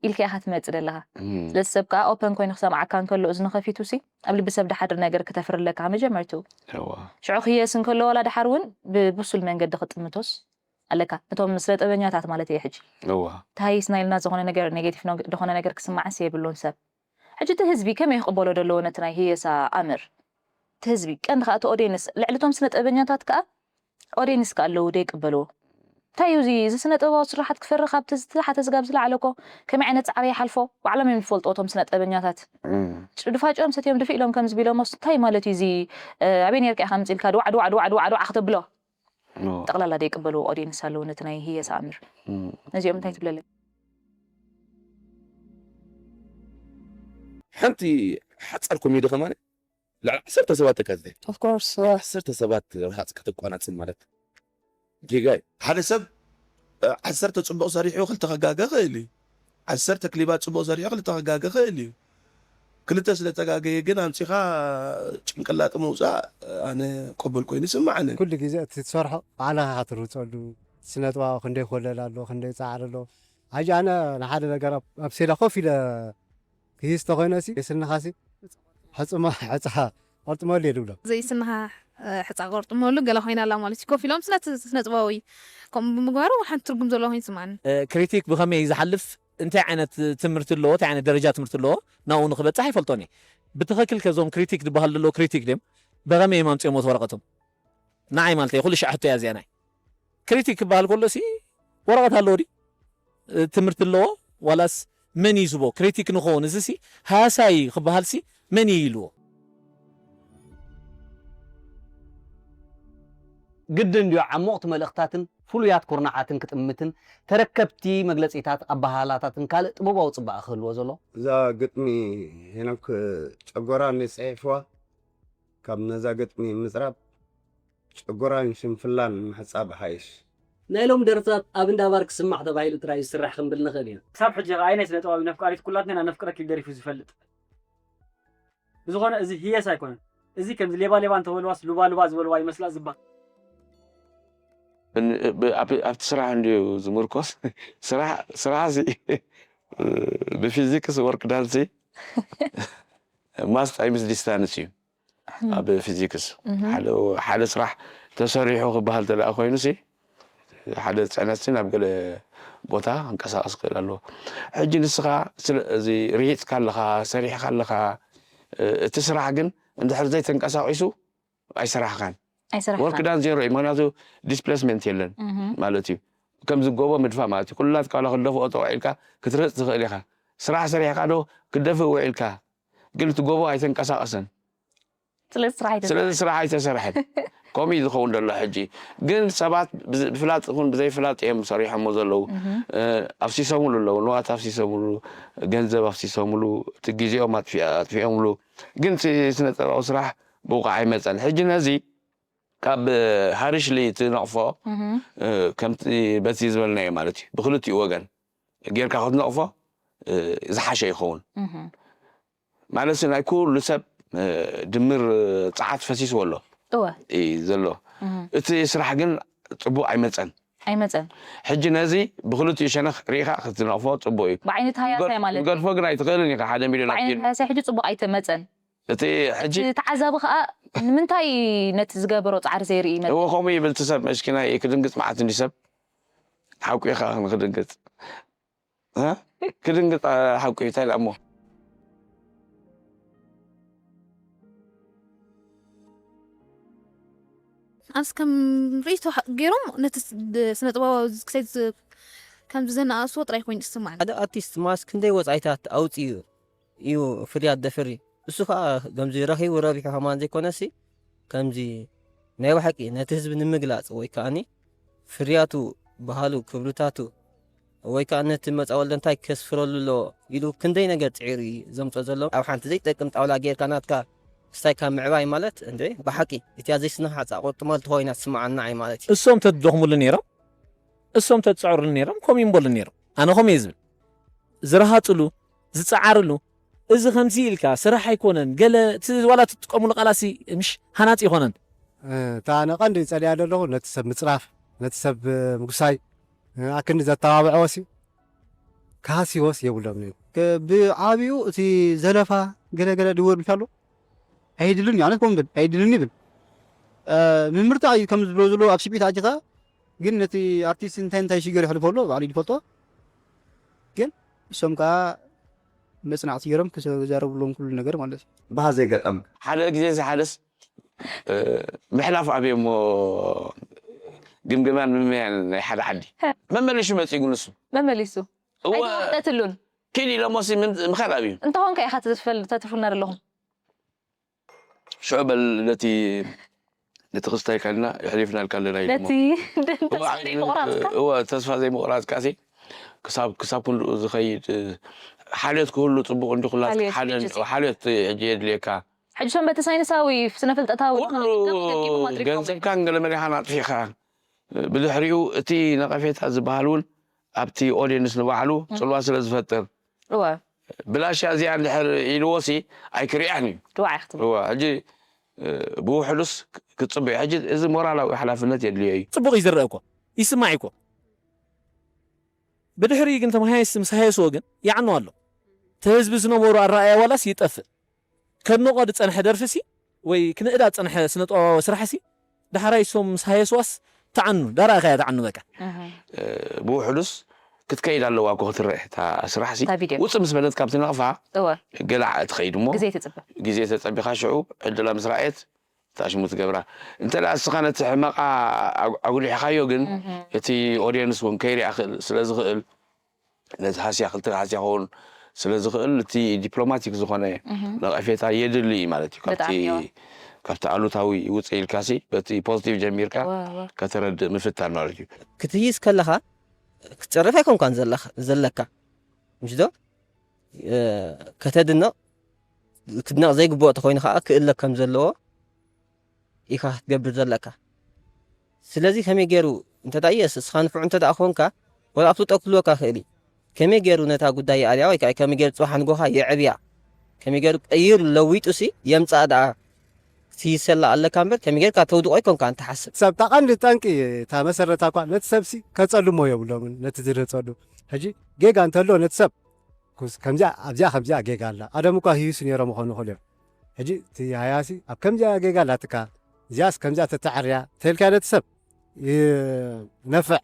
ኢልካ ኢኻ ትመጽእ ዘለኻ። እም፣ ስለዚ ሰብ ከዓ ኦፐን ኮይኑ ክሰምዓካ እንከሎ እዝኑ ከፊቱ ሲ ኣብ ልቢ ሰብ ድሓድር ነገር ክተፍሪ ኣለካ መጀመርቱ። እዋ፣ ሽዑ ክህየስ እንከሎ ዋላ ድሓር እውን ብብሱል መንገዲ ክጥምቶስ ኣለካ። እቶም ስነ ጥበበኛታት ማለት እየ ሕጂ እዋ፣ ተሃይስና ኢልና ዝኾነ ነገር ኔጌቲቭ ነግ- ዝኾነ ነገር ክስማዕስ የብሉን ሰብ። ሕጂ እቲ ህዝቢ ከመይ ክቕበሎ ደለዎ ነቲ ናይ ህየሳ ኣምር? እቲ ህዝቢ ቀንዲ ከዓ እቲ ኦዲየንስ ልዕሊ እቶም ስነ ጥበበኛታት ከዓ ኦዲየንስ ከዓ ኣለዉ ደይቅበልዎ። እንታይ እዩ እዚ እዚ ስነ ጥበባዊ ስራሓት ክፈሪ ካብ ትዝቲ ሓተ ስጋብ ዝለዓለ እኮ ከመይ ዓይነት ፃዕሪ ይሓልፎ ባዕሎም እዮም ዝፈልጡ እቶም ስነ ጥበበኛታት። እም፣ ድፋጭኦም ሰትዮም ድፊ ኢሎም ከምዚ ቢሎሞስ እንታይ ማለት እዩ እዚ? ኣበይ ነርካ ኢኻ ምፅልካ ድዋዕ ድዋዕ ድዋዕ ድዋዕ ድዋዕ ክተብሎ እዋ፣ ጠቕላላ ደይቅበልዎ ኦዲየንስ ኣለዉ ነቲ ናይ ህየሳ ኣምር። እም። ነዚኦም እንታይ ትብለለይ? ሓንቲ ሓጻር ኮሜዲ ከማን ልዕሊ ዓሰርተ ሰባት ተካትተ Of course. ዓሰርተ ሰባት ረሃጽ ከተቋናጽን ማለት ጌጋ እዩ። ሓደ ሰብ እ፣ ዓሰርተ ጽቡቕ ሰሪሑ ክልተ ከጋገ ክእል እዩ። ዓሰርተ ክሊባት ጽቡቕ ሰሪሑ ክልተ ከጋገ ክእል እዩ። ክልተ ስለ ተጋገየ ግን ኣምጺኻ ጭንቅላጥ ምውጻእ ኣነ ቅቡል ኮይኑ ይስምዓኒ። ኩሉ ግዜ እቲ ትሰርሖ ባዕልኻ ክትርህፀሉ፣ ስነ ጥበባዊ ክንደይ ኮለል ኣሎ፣ ክንደይ ፃዕሪ ኣሎ። ሕጂ ኣነ ንሓደ ነገር ኣብ ኣብ ሴላ ኮፍ ኢለ ክሂስ ተኮይነ ሲ የስንኻ ሲ ሕፅማ ሕፃ ቆርጥመሉ እየ ድብሎ። ዘይስንኻ ሕፃ ቆርጥመሉ ገለ ኮይና ኣላ ማለት እዩ። ኮፍ ኢሎም ስለ ስነ ጥበባዊ ከምኡ ብምግባሩ ሓንቲ ትርጉም ዘለዎ ኮይኑ ይስምዓኒ። ክሪቲክ ብኸመይ እዩ ዝሓልፍ፣ እንታይ ዓይነት ትምህርቲ ኣለዎ፣ እንታይ ዓይነት ደረጃ ትምህርቲ ኣለዎ፣ ናብኡ ንክበፅሕ ኣይፈልጦን እየ። ብትኽክል ከዞም ክሪቲክ ዝበሃል ዘለዎ ክሪቲክ ድም ብኸመይ እዮም ኣምፅኦሞ ወረቐቶም? ንዓይ ማለት እዩ ኩሉ ሻዕ ሕቶ እያ እዚኣ ናይ ክሪቲክ ክበሃል ከሎ ሲ ወረቐት ኣለዎ ድዩ? ትምህርቲ ኣለዎ ዋላስ መን እዩ ዝቦ ክሪቲክ ንኸውን? እዚ ሲ ሃሳይ ክበሃል ሲ መን እዩ ኢልዎ? ግድን ድዩ ዓሞቕቲ መልእኽታትን ፍሉያት ኩርናዓትን ክጥምትን ተረከብቲ መግለጺታት ኣበሃህላታትን ካልእ ጥበባዊ ጽባቐ ክህልዎ ዘሎ? እዛ ግጥሚ ሄኖክ ጨጎራ እንድዩ ጽሒፍዋ ካብ ነዛ ግጥሚ ምጽራብ ጨጎራን ሽንፍላን ምሕጻብ ሓይሽ። ናይ ሎሚ ደርፍታት ኣብ እንዳ ባር ክስማዕ ተባሂሉ ጥራይ ዝስራሕ ክንብል ንኽእል ኢና። ክሳብ ሕጂ ኸኣ ኣየናይ ስነ ጥበባዊ ነፍቃሪት ኩላትና ኢና ነፍቅረኪ ኢሉ ደሪፉ ዝፈልጥ? ብዝኾነ እዚ ህየሳ ኣይኮነን። እዚ ከምዚ ሌባ ሌባ እንተበልዋስ ሉባ ሉባ ዝበልዋ ይመስላ ዝበሃል። ን- ብ- ኣብ- ኣብቲ ስራሕ እንድዩ ዝምርኮስ። ስራሕ ስራሕ ሲ ብፊዚክስ ወርክ ዳንሲ ማስ ታይምስ ዲስታንስ እዩ። ኣብ ፊዚክስ ሓደ ሓደ ስራሕ ተሰሪሑ ክበሃል ተደኣ ኮይኑ ሲ ሓደ ፅዕነት ሲ ናብ ገለ ቦታ ክንቀሳቀስ ክእል ኣለዎ። ሕጂ ንስኻ ስለ- እዚ ርሂፅካ ኣለኻ፣ ሰሪሕካ ኣለኻ፣ እ- እቲ ስራሕ ግን እንድሕር ዘይተንቀሳቂሱ ኣይሰራሕካን። ወርክ ኣይሰራሕካን። ዳን ዜሮ እዩ። ምክንያቱ ዲስፕሌስመንት የለን እህ። ማለት እዩ። ከምዚ ጎቦ ምድፋእ ማለት እዩ። ኩላትካ ዋላ ክትደፍኦ ተውዒልካ ክትርህፅ ትኽእል ኢኻ። ስራሕ ሰሪሕካ ዶ ክትደፍእ ውዒልካ፣ ግን እቲ ጎቦ ኣይተንቀሳቀሰን። ስለዚ ስራሕ ኣይተሰርሐን። ስለዚ ስራሕ ኣይተሰርሐን። ከምኡ እዩ ዝኸውን ዘሎ ሕጂ። ግን ሰባት ብዝ- ብፍላጥ ይኹን ብዘይፍላጥ እዮም ሰሪሖሞ ዘለዉ። እ፣ ኣፍሲሶምሉ ኣለዉ፣ ንዋት ኣፍሲሶምሉ፣ ገንዘብ ኣፍሲሶምሉ፣ እቲ ግዜኦም ኣጥፊ- ኣጥፊኦምሉ። ግን እቲ ስነ ጥበባዊ ስራሕ ብቑዕ ኣይመፀን። ሕጂ ነዚ ካብ ሃርሽሊ ትነቕፎ እ፣ ከምቲ በቲ ዝበልናዮ ማለት እዩ ብክልቲኡ ወገን ጌርካ ክትነቕፎ እ፣ ዝሓሸ ይኸውን። ማለት ናይ ኩሉ ሰብ እ፣ ድምር እ፣ ጸዓት ፈሲስዎ ኣሎ እወ እዩ ዘሎ። እቲ ስራሕ ግን ጽቡቕ ኣይመጸን። ኣይመፀን። ሕጂ ነዚ ብክልቲኡ ሸነኽ ርኢኻ ክትነቕፎ ጽቡቕ እዩ። ብዓይነት ሃያሳይ ማለት እዩ። ክትገድፎ ግን ኣይትኽእልን ኢኻ ሓደ ሚልዮን ብዓይነት ኣኪሉ። ሃያሳይ ሕጂ ፅቡቕ ኣይተመፀን። እቲ ሕጂ እቲ ተዓዛቢ ከዓ ንምንታይ ነቲ ዝገበሮ ፃዕሪ ዘይርኢ ይመፅእ? እዎ ከምኡ ይብል እቲ ሰብ መስኪናይ ክድንግፅ መዓት እንዲ ሰብ ሓቁ ኢኻ ንክድንግፅ እ? ክድንግፅ ሓቁ እዩ እንታይ ደኣ እሞ ኣንስ ከም ርእይቶ ገይሮም ነቲ ስነ ጥበባዊ ክሳይ ከምዚ ዘነኣእስዎ ጥራይ ኮይኑ ዝስማዕኒ። ሓደ ኣርቲስት ማስ ክንደይ ወጻኢታት ኣውጺኡ እዩ ፍርያት ደፍሪ። እሱ ከኣ ከምዚ ረኺቡ ረቢሑ ከማን ዘይኮነሲ ከምዚ ናይ ብሓቂ ነቲ ህዝቢ ንምግላጽ ወይ ከኣኒ ፍርያቱ፣ ባህሉ፣ ክብርታቱ ወይ ከኣ ነቲ መጻወልደ እንታይ ከስፍረሉ ኣለዎ ኢሉ ክንደይ ነገር ጽዒሩ እዩ ዘምጽኦ ዘሎ። ኣብ ሓንቲ ዘይጠቅም ጣውላ ጌርካ ናትካ ክስታይ ካብ ምዕባይ ማለት እንደ ብሓቂ እቲያ ዘይስነ ሓፃ ቁርጥመል ተኾይና ትስምዓና ኣይ ማለት እዩ። እሶም ተትደኽሙሉ ነይሮም፣ እሶም ተትፅዕሩሉ ነይሮም፣ ከምኡ ይንበሉ ነይሮም። ኣነ ከምኡ እየ ዝብል። ዝረሃፅሉ፣ ዝፀዓርሉ፣ እዚ ከምዚ ኢልካ ስራሕ ኣይኮነን፣ ገለ እቲ ዋላ ትጥቀሙሉ ቃላሲ ምሽ ሃናፂ ይኮነን። እታ ኣነ ቀንዲ ጸሊኣ ዘለኹ ነቲ ሰብ ምጽራፍ፣ ነቲ ሰብ ምጉሳይ፣ ኣክንዲ ዘተባብዐወሲ ክሃስይዎስ የብሎም እዩ። ብዓብኡ እቲ ዘለፋ ገለገለ ድወር ኣሎ ኣይድልን እዩ ኣነት ኮምብል ኣይድልን ይብል ምምርታ እዩ ከም ዝብሎ ዘሎ ኣብ ስቢት ኣጅኻ ግን ነቲ ኣርቲስት እንታይ እንታይ ሽገር ይሕልፎ ኣሎ ባዕሉ ይፈልጦ ግን እሶም ከዓ መፅናዕቲ ገይሮም ክዘረብሎም ኩሉ ነገር ማለት እዩ። ባህ ዘይገጠም ሓደ ግዜ እዚ ሓደስ ምሕላፍ ኣብየ እሞ ግምግማን ምምያን ናይ ሓደ ዓዲ መመሊሹ መፂኡ ንሱ መመሊሱ እወ ኣይተዋሕጠትሉን ኪድ ኢሎሞሲ ምኻድ ኣብዩ እንተኾንካ ኢኻ ተትፈል- ተትርፉልና ዘለኹም ሽዑ በል ነቲ ነቲ ክስታይ ካልና የሕሊፍናልካ ኣለና ኢሎሞ ነቲ ተስፋ ዘይምቑራፅካ እወ ተስፋ ዘይምቑራፅካሲ ክሳብ ክሳብ ክንድኡ ዝኸይድ ሓልዮት ክህሉ ፅቡቕ እንዲ ኩላ ሓልዮት ሓደ ሕጂ ሓልዮት ሕጂ የድልየካ ሕጂ ሶም በቲ ሳይንሳዊ ስነ ፍልጠታዊ ኩሉ ገንዘብካን ገለመሌኻን ኣጥፊእኻ ብድሕሪኡ እቲ ነቐፌታ ዝበሃል እውን ኣብቲ ኦድየንስ ንባዕሉ ፅልዋ ስለ ዝፈጥር እወ ብላሻ እዚኣ እንድሕር ኢልዎ ሲ ኣይክሪኣን እዩ ድዋዕ ክትብል እዋ ሕጂ ብውሕዱስ ክትፅበዮ ሕጂ እዚ ሞራላዊ ሓላፍነት የድልዮ እዩ ፅቡቕ እዩ ዝረአ እኮ ይስማዕ እኮ ብድሕሪ ግን ተመሃየስ ምስ ሃየስዎ ግን ይዓኑ ኣሎ እቲ ህዝቢ ዝነበሩ ኣረኣያ ዋላስ ይጠፍእ ከድንቆ ዝፀንሐ ደርፊ ሲ ወይ ክንእዳ ዝፀንሐ ስነ ጥበባዊ ስራሕ ሲ ዳሕራይ ሶም ምስ ሃየስዋስ ተዓኑ ዳርኣ ከያ ተዓኑ በቃ ብውሕዱስ ክትከይድ ኣለዋ እኮ ክትረአ እታ ስራሕ ሲ እታ ቪድዮ። ውፅእ ምስ በለት ካብቲ ነቕፋ እወ ገላዕ ትኸይድ እሞ ግዜ ትፅበ ግዜ ተፀቢኻ ሽዑ ዕድላ ምስ ረኣየት ታሽሙ ትገብራ እንተ ደኣ እስኻ ነቲ ሕመቓ ኣጉ- ኣጉሊሕኻዮ ግን እቲ ኦድየንስ እውን ከይሪኣ ክእል ስለ ዝኽእል ነዚ ሃስያ ክልተ ሃስያ ክኸውን ስለ ዝኽእል እቲ ዲፕሎማቲክ ዝኾነ ነቐፌታ የድሊ እዩ ማለት እዩ ካብቲ ብጣዕሚ እዋ። ካብቲ ኣሉታዊ ውፅእ ኢልካሲ በቲ ፖዚቲቭ ጀሚርካ እወ፣ እወ። ከተረድእ ምፍታን ማለት እዩ ክትህይስ ከለኻ ክትፅርፍ ኣይኮንካን ዘለኻ- ዘለካ ምሽ ዶ እ፣ ከተድንቕ ክትድነቕ ዘይግብኦ ተኮይኑ ከዓ ክእለ ከም ዘለዎ ኢኻ ክትገብር ዘለካ ስለዚ ከመይ ገይሩ እንተ የስ እስኻ ንፍዑ እንተ ኮንካ ወላ ኣብቲ ጠክልወካ ክእል እዩ ከመይ ገይሩ ነታ ጉዳይ ይኣልያ ወይ ከዓ ከመይ ገይሩ ፅባሕ ንጎኻ የዕብያ ከመይ ገይሩ ቀይሩ ለዊጡ ሲ የምፃእ ደኣ ትይሰላ ኣለካ እምበር ከመይ ጌርካ ተውድቆ ኣይኮንካ እንተሓስብ ሰብ ታቐንዲ ጠንቂ እታ መሰረታ እኳ ነቲ ሰብሲ ከጸልሞ የብሎምን ነቲ ዝረጸሉ ሕጂ ጌጋ እንተሎ ነቲ ሰብ ኩስ- ከምዚኣ ኣብዚኣ ከምዚኣ ጌጋ ኣላ ኣደም እኳ ህዩስ ነይሮም ይኾኑ ይኽእሉ እዮም ሕጂ እቲ ሃያሲ ኣብ ከምዚኣ ጌጋ ኣላትካ እዚኣስ ከምዚኣ ተተዓርያ ተልካ ነቲ ሰብ ይነፍዕ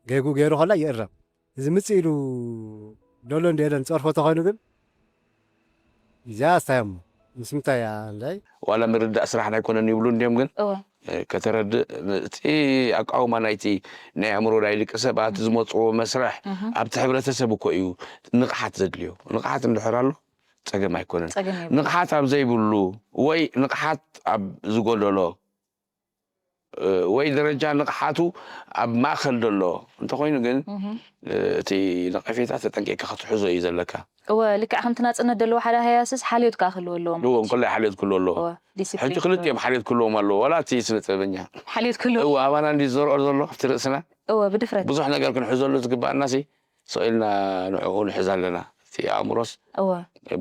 ገይጉ ገይሩ ከላ ይእረም እዚ ምጽእ ኢሉ ደሎ እንደ የለን ጸርፎ ተኾይኑ ግን እዚኣ ኣስታዮም ምስ ምንታይ እያ እንታይ ዋላ ምርዳእ ስራሕና ኣይኮነን ይብሉ እንዲዮም ግን እወ እ፣ ከተረድእ እቲ ኣቃውማ ናይቲ ናይ ኣእምሮ ናይ ደቂ ሰባት ዝመፅዎ መስርሕ ኣብቲ ሕብረተሰብ እኮ እዩ ንቕሓት ዘድልዮ ንቕሓት እንድሕር ኣሎ ፀገም ኣይኮነን ጸገም የብሉ ንቕሓት ኣብ ዘይብሉ ወይ ንቕሓት ኣብ ዝጎደሎ እ፣ ወይ ደረጃ ንቕሓቱ ኣብ ማእኸል ዘሎ እንተኾይኑ ግን እ፣ እቲ ነቐፌታ ተጠንቂቕካ ክትሕዞ እዩ ዘለካ እወ ልክዕ ከምቲ ናፅነት ዘለዎ ሓደ ሃያስስ ሓልዮት ከዓ ክህልዎ ኣለዎም እዎ እንከሎ ሓልዮት ክህልዎ ኣለዎ እወ ሕጂ ዲሲፕሊን ክልቲኦም ሓልዮት ክህልዎም ኣለዎ ዋላ እቲ ስነ ጥበበኛ ሓልዮት ክህልዎ እዎ ኣባና እንዲ ዝዘርኦ ዘሎ ኣብቲ ርእስና እወ ብድፍረት ብዙሕ ነገር ክንሕዘሉ ዝግባኣና ሲ ስቕ ኢልና ንዕኡ ንሕዝ ኣለና እቲ ኣእምሮስ እወ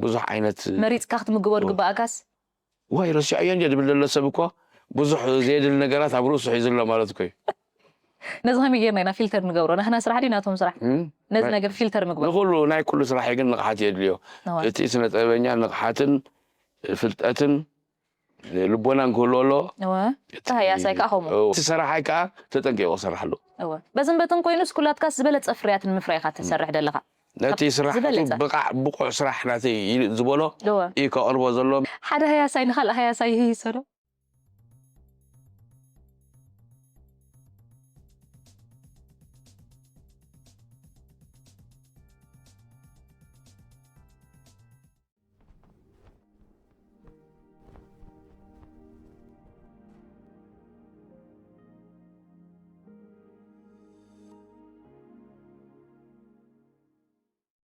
ብዙሕ ዓይነት መሪፅካ ክትምግቦ ዝግባኣካስ ዋይ ረሲዐዮ እንዲ ድብል ዘሎ ሰብ እኮ ብዙሕ ዘየድል ነገራት ኣብ ርእሱ ሒዙ ኣሎ ማለት እኮ እዩ ነዚ ከመይ ጌርና ኢና ፊልተር ንገብሮ ናትና ስራሕ ድዩ ናቶም ስራሕ እም? ነዚ ነገር ፊልተር ምግባር ንኩሉ ናይ ኩሉ ስራሕ ግን ንቕሓት የድልዮ እወ እቲ ስነ ጥበበኛ ንቕሓትን ፍልጠትን ልቦናን ክህልዎ ኣለዎ እወ እቲ ሃያሳይ ከዓ ከምኡ እቲ ሰራሓይ ከዓ ተጠንቂቑ ክሰርሓሉ እወ በዝን በትን ኮይኑስ ኩላትካስ ዝበለፀ ፍርያት ንምፍራይ ኢኻ ትሰርሕ ደለኻ ነቲ ስራሕ ዝበለፀ። ብቓዕ ብቑዕ ስራሕ ናተይ ኢሉ ዝበሎ እወ እዩ ከቕርቦ ዘሎ ሓደ ሃያሳይ ንካልእ ሃያሳይ ይህይሶ ዶ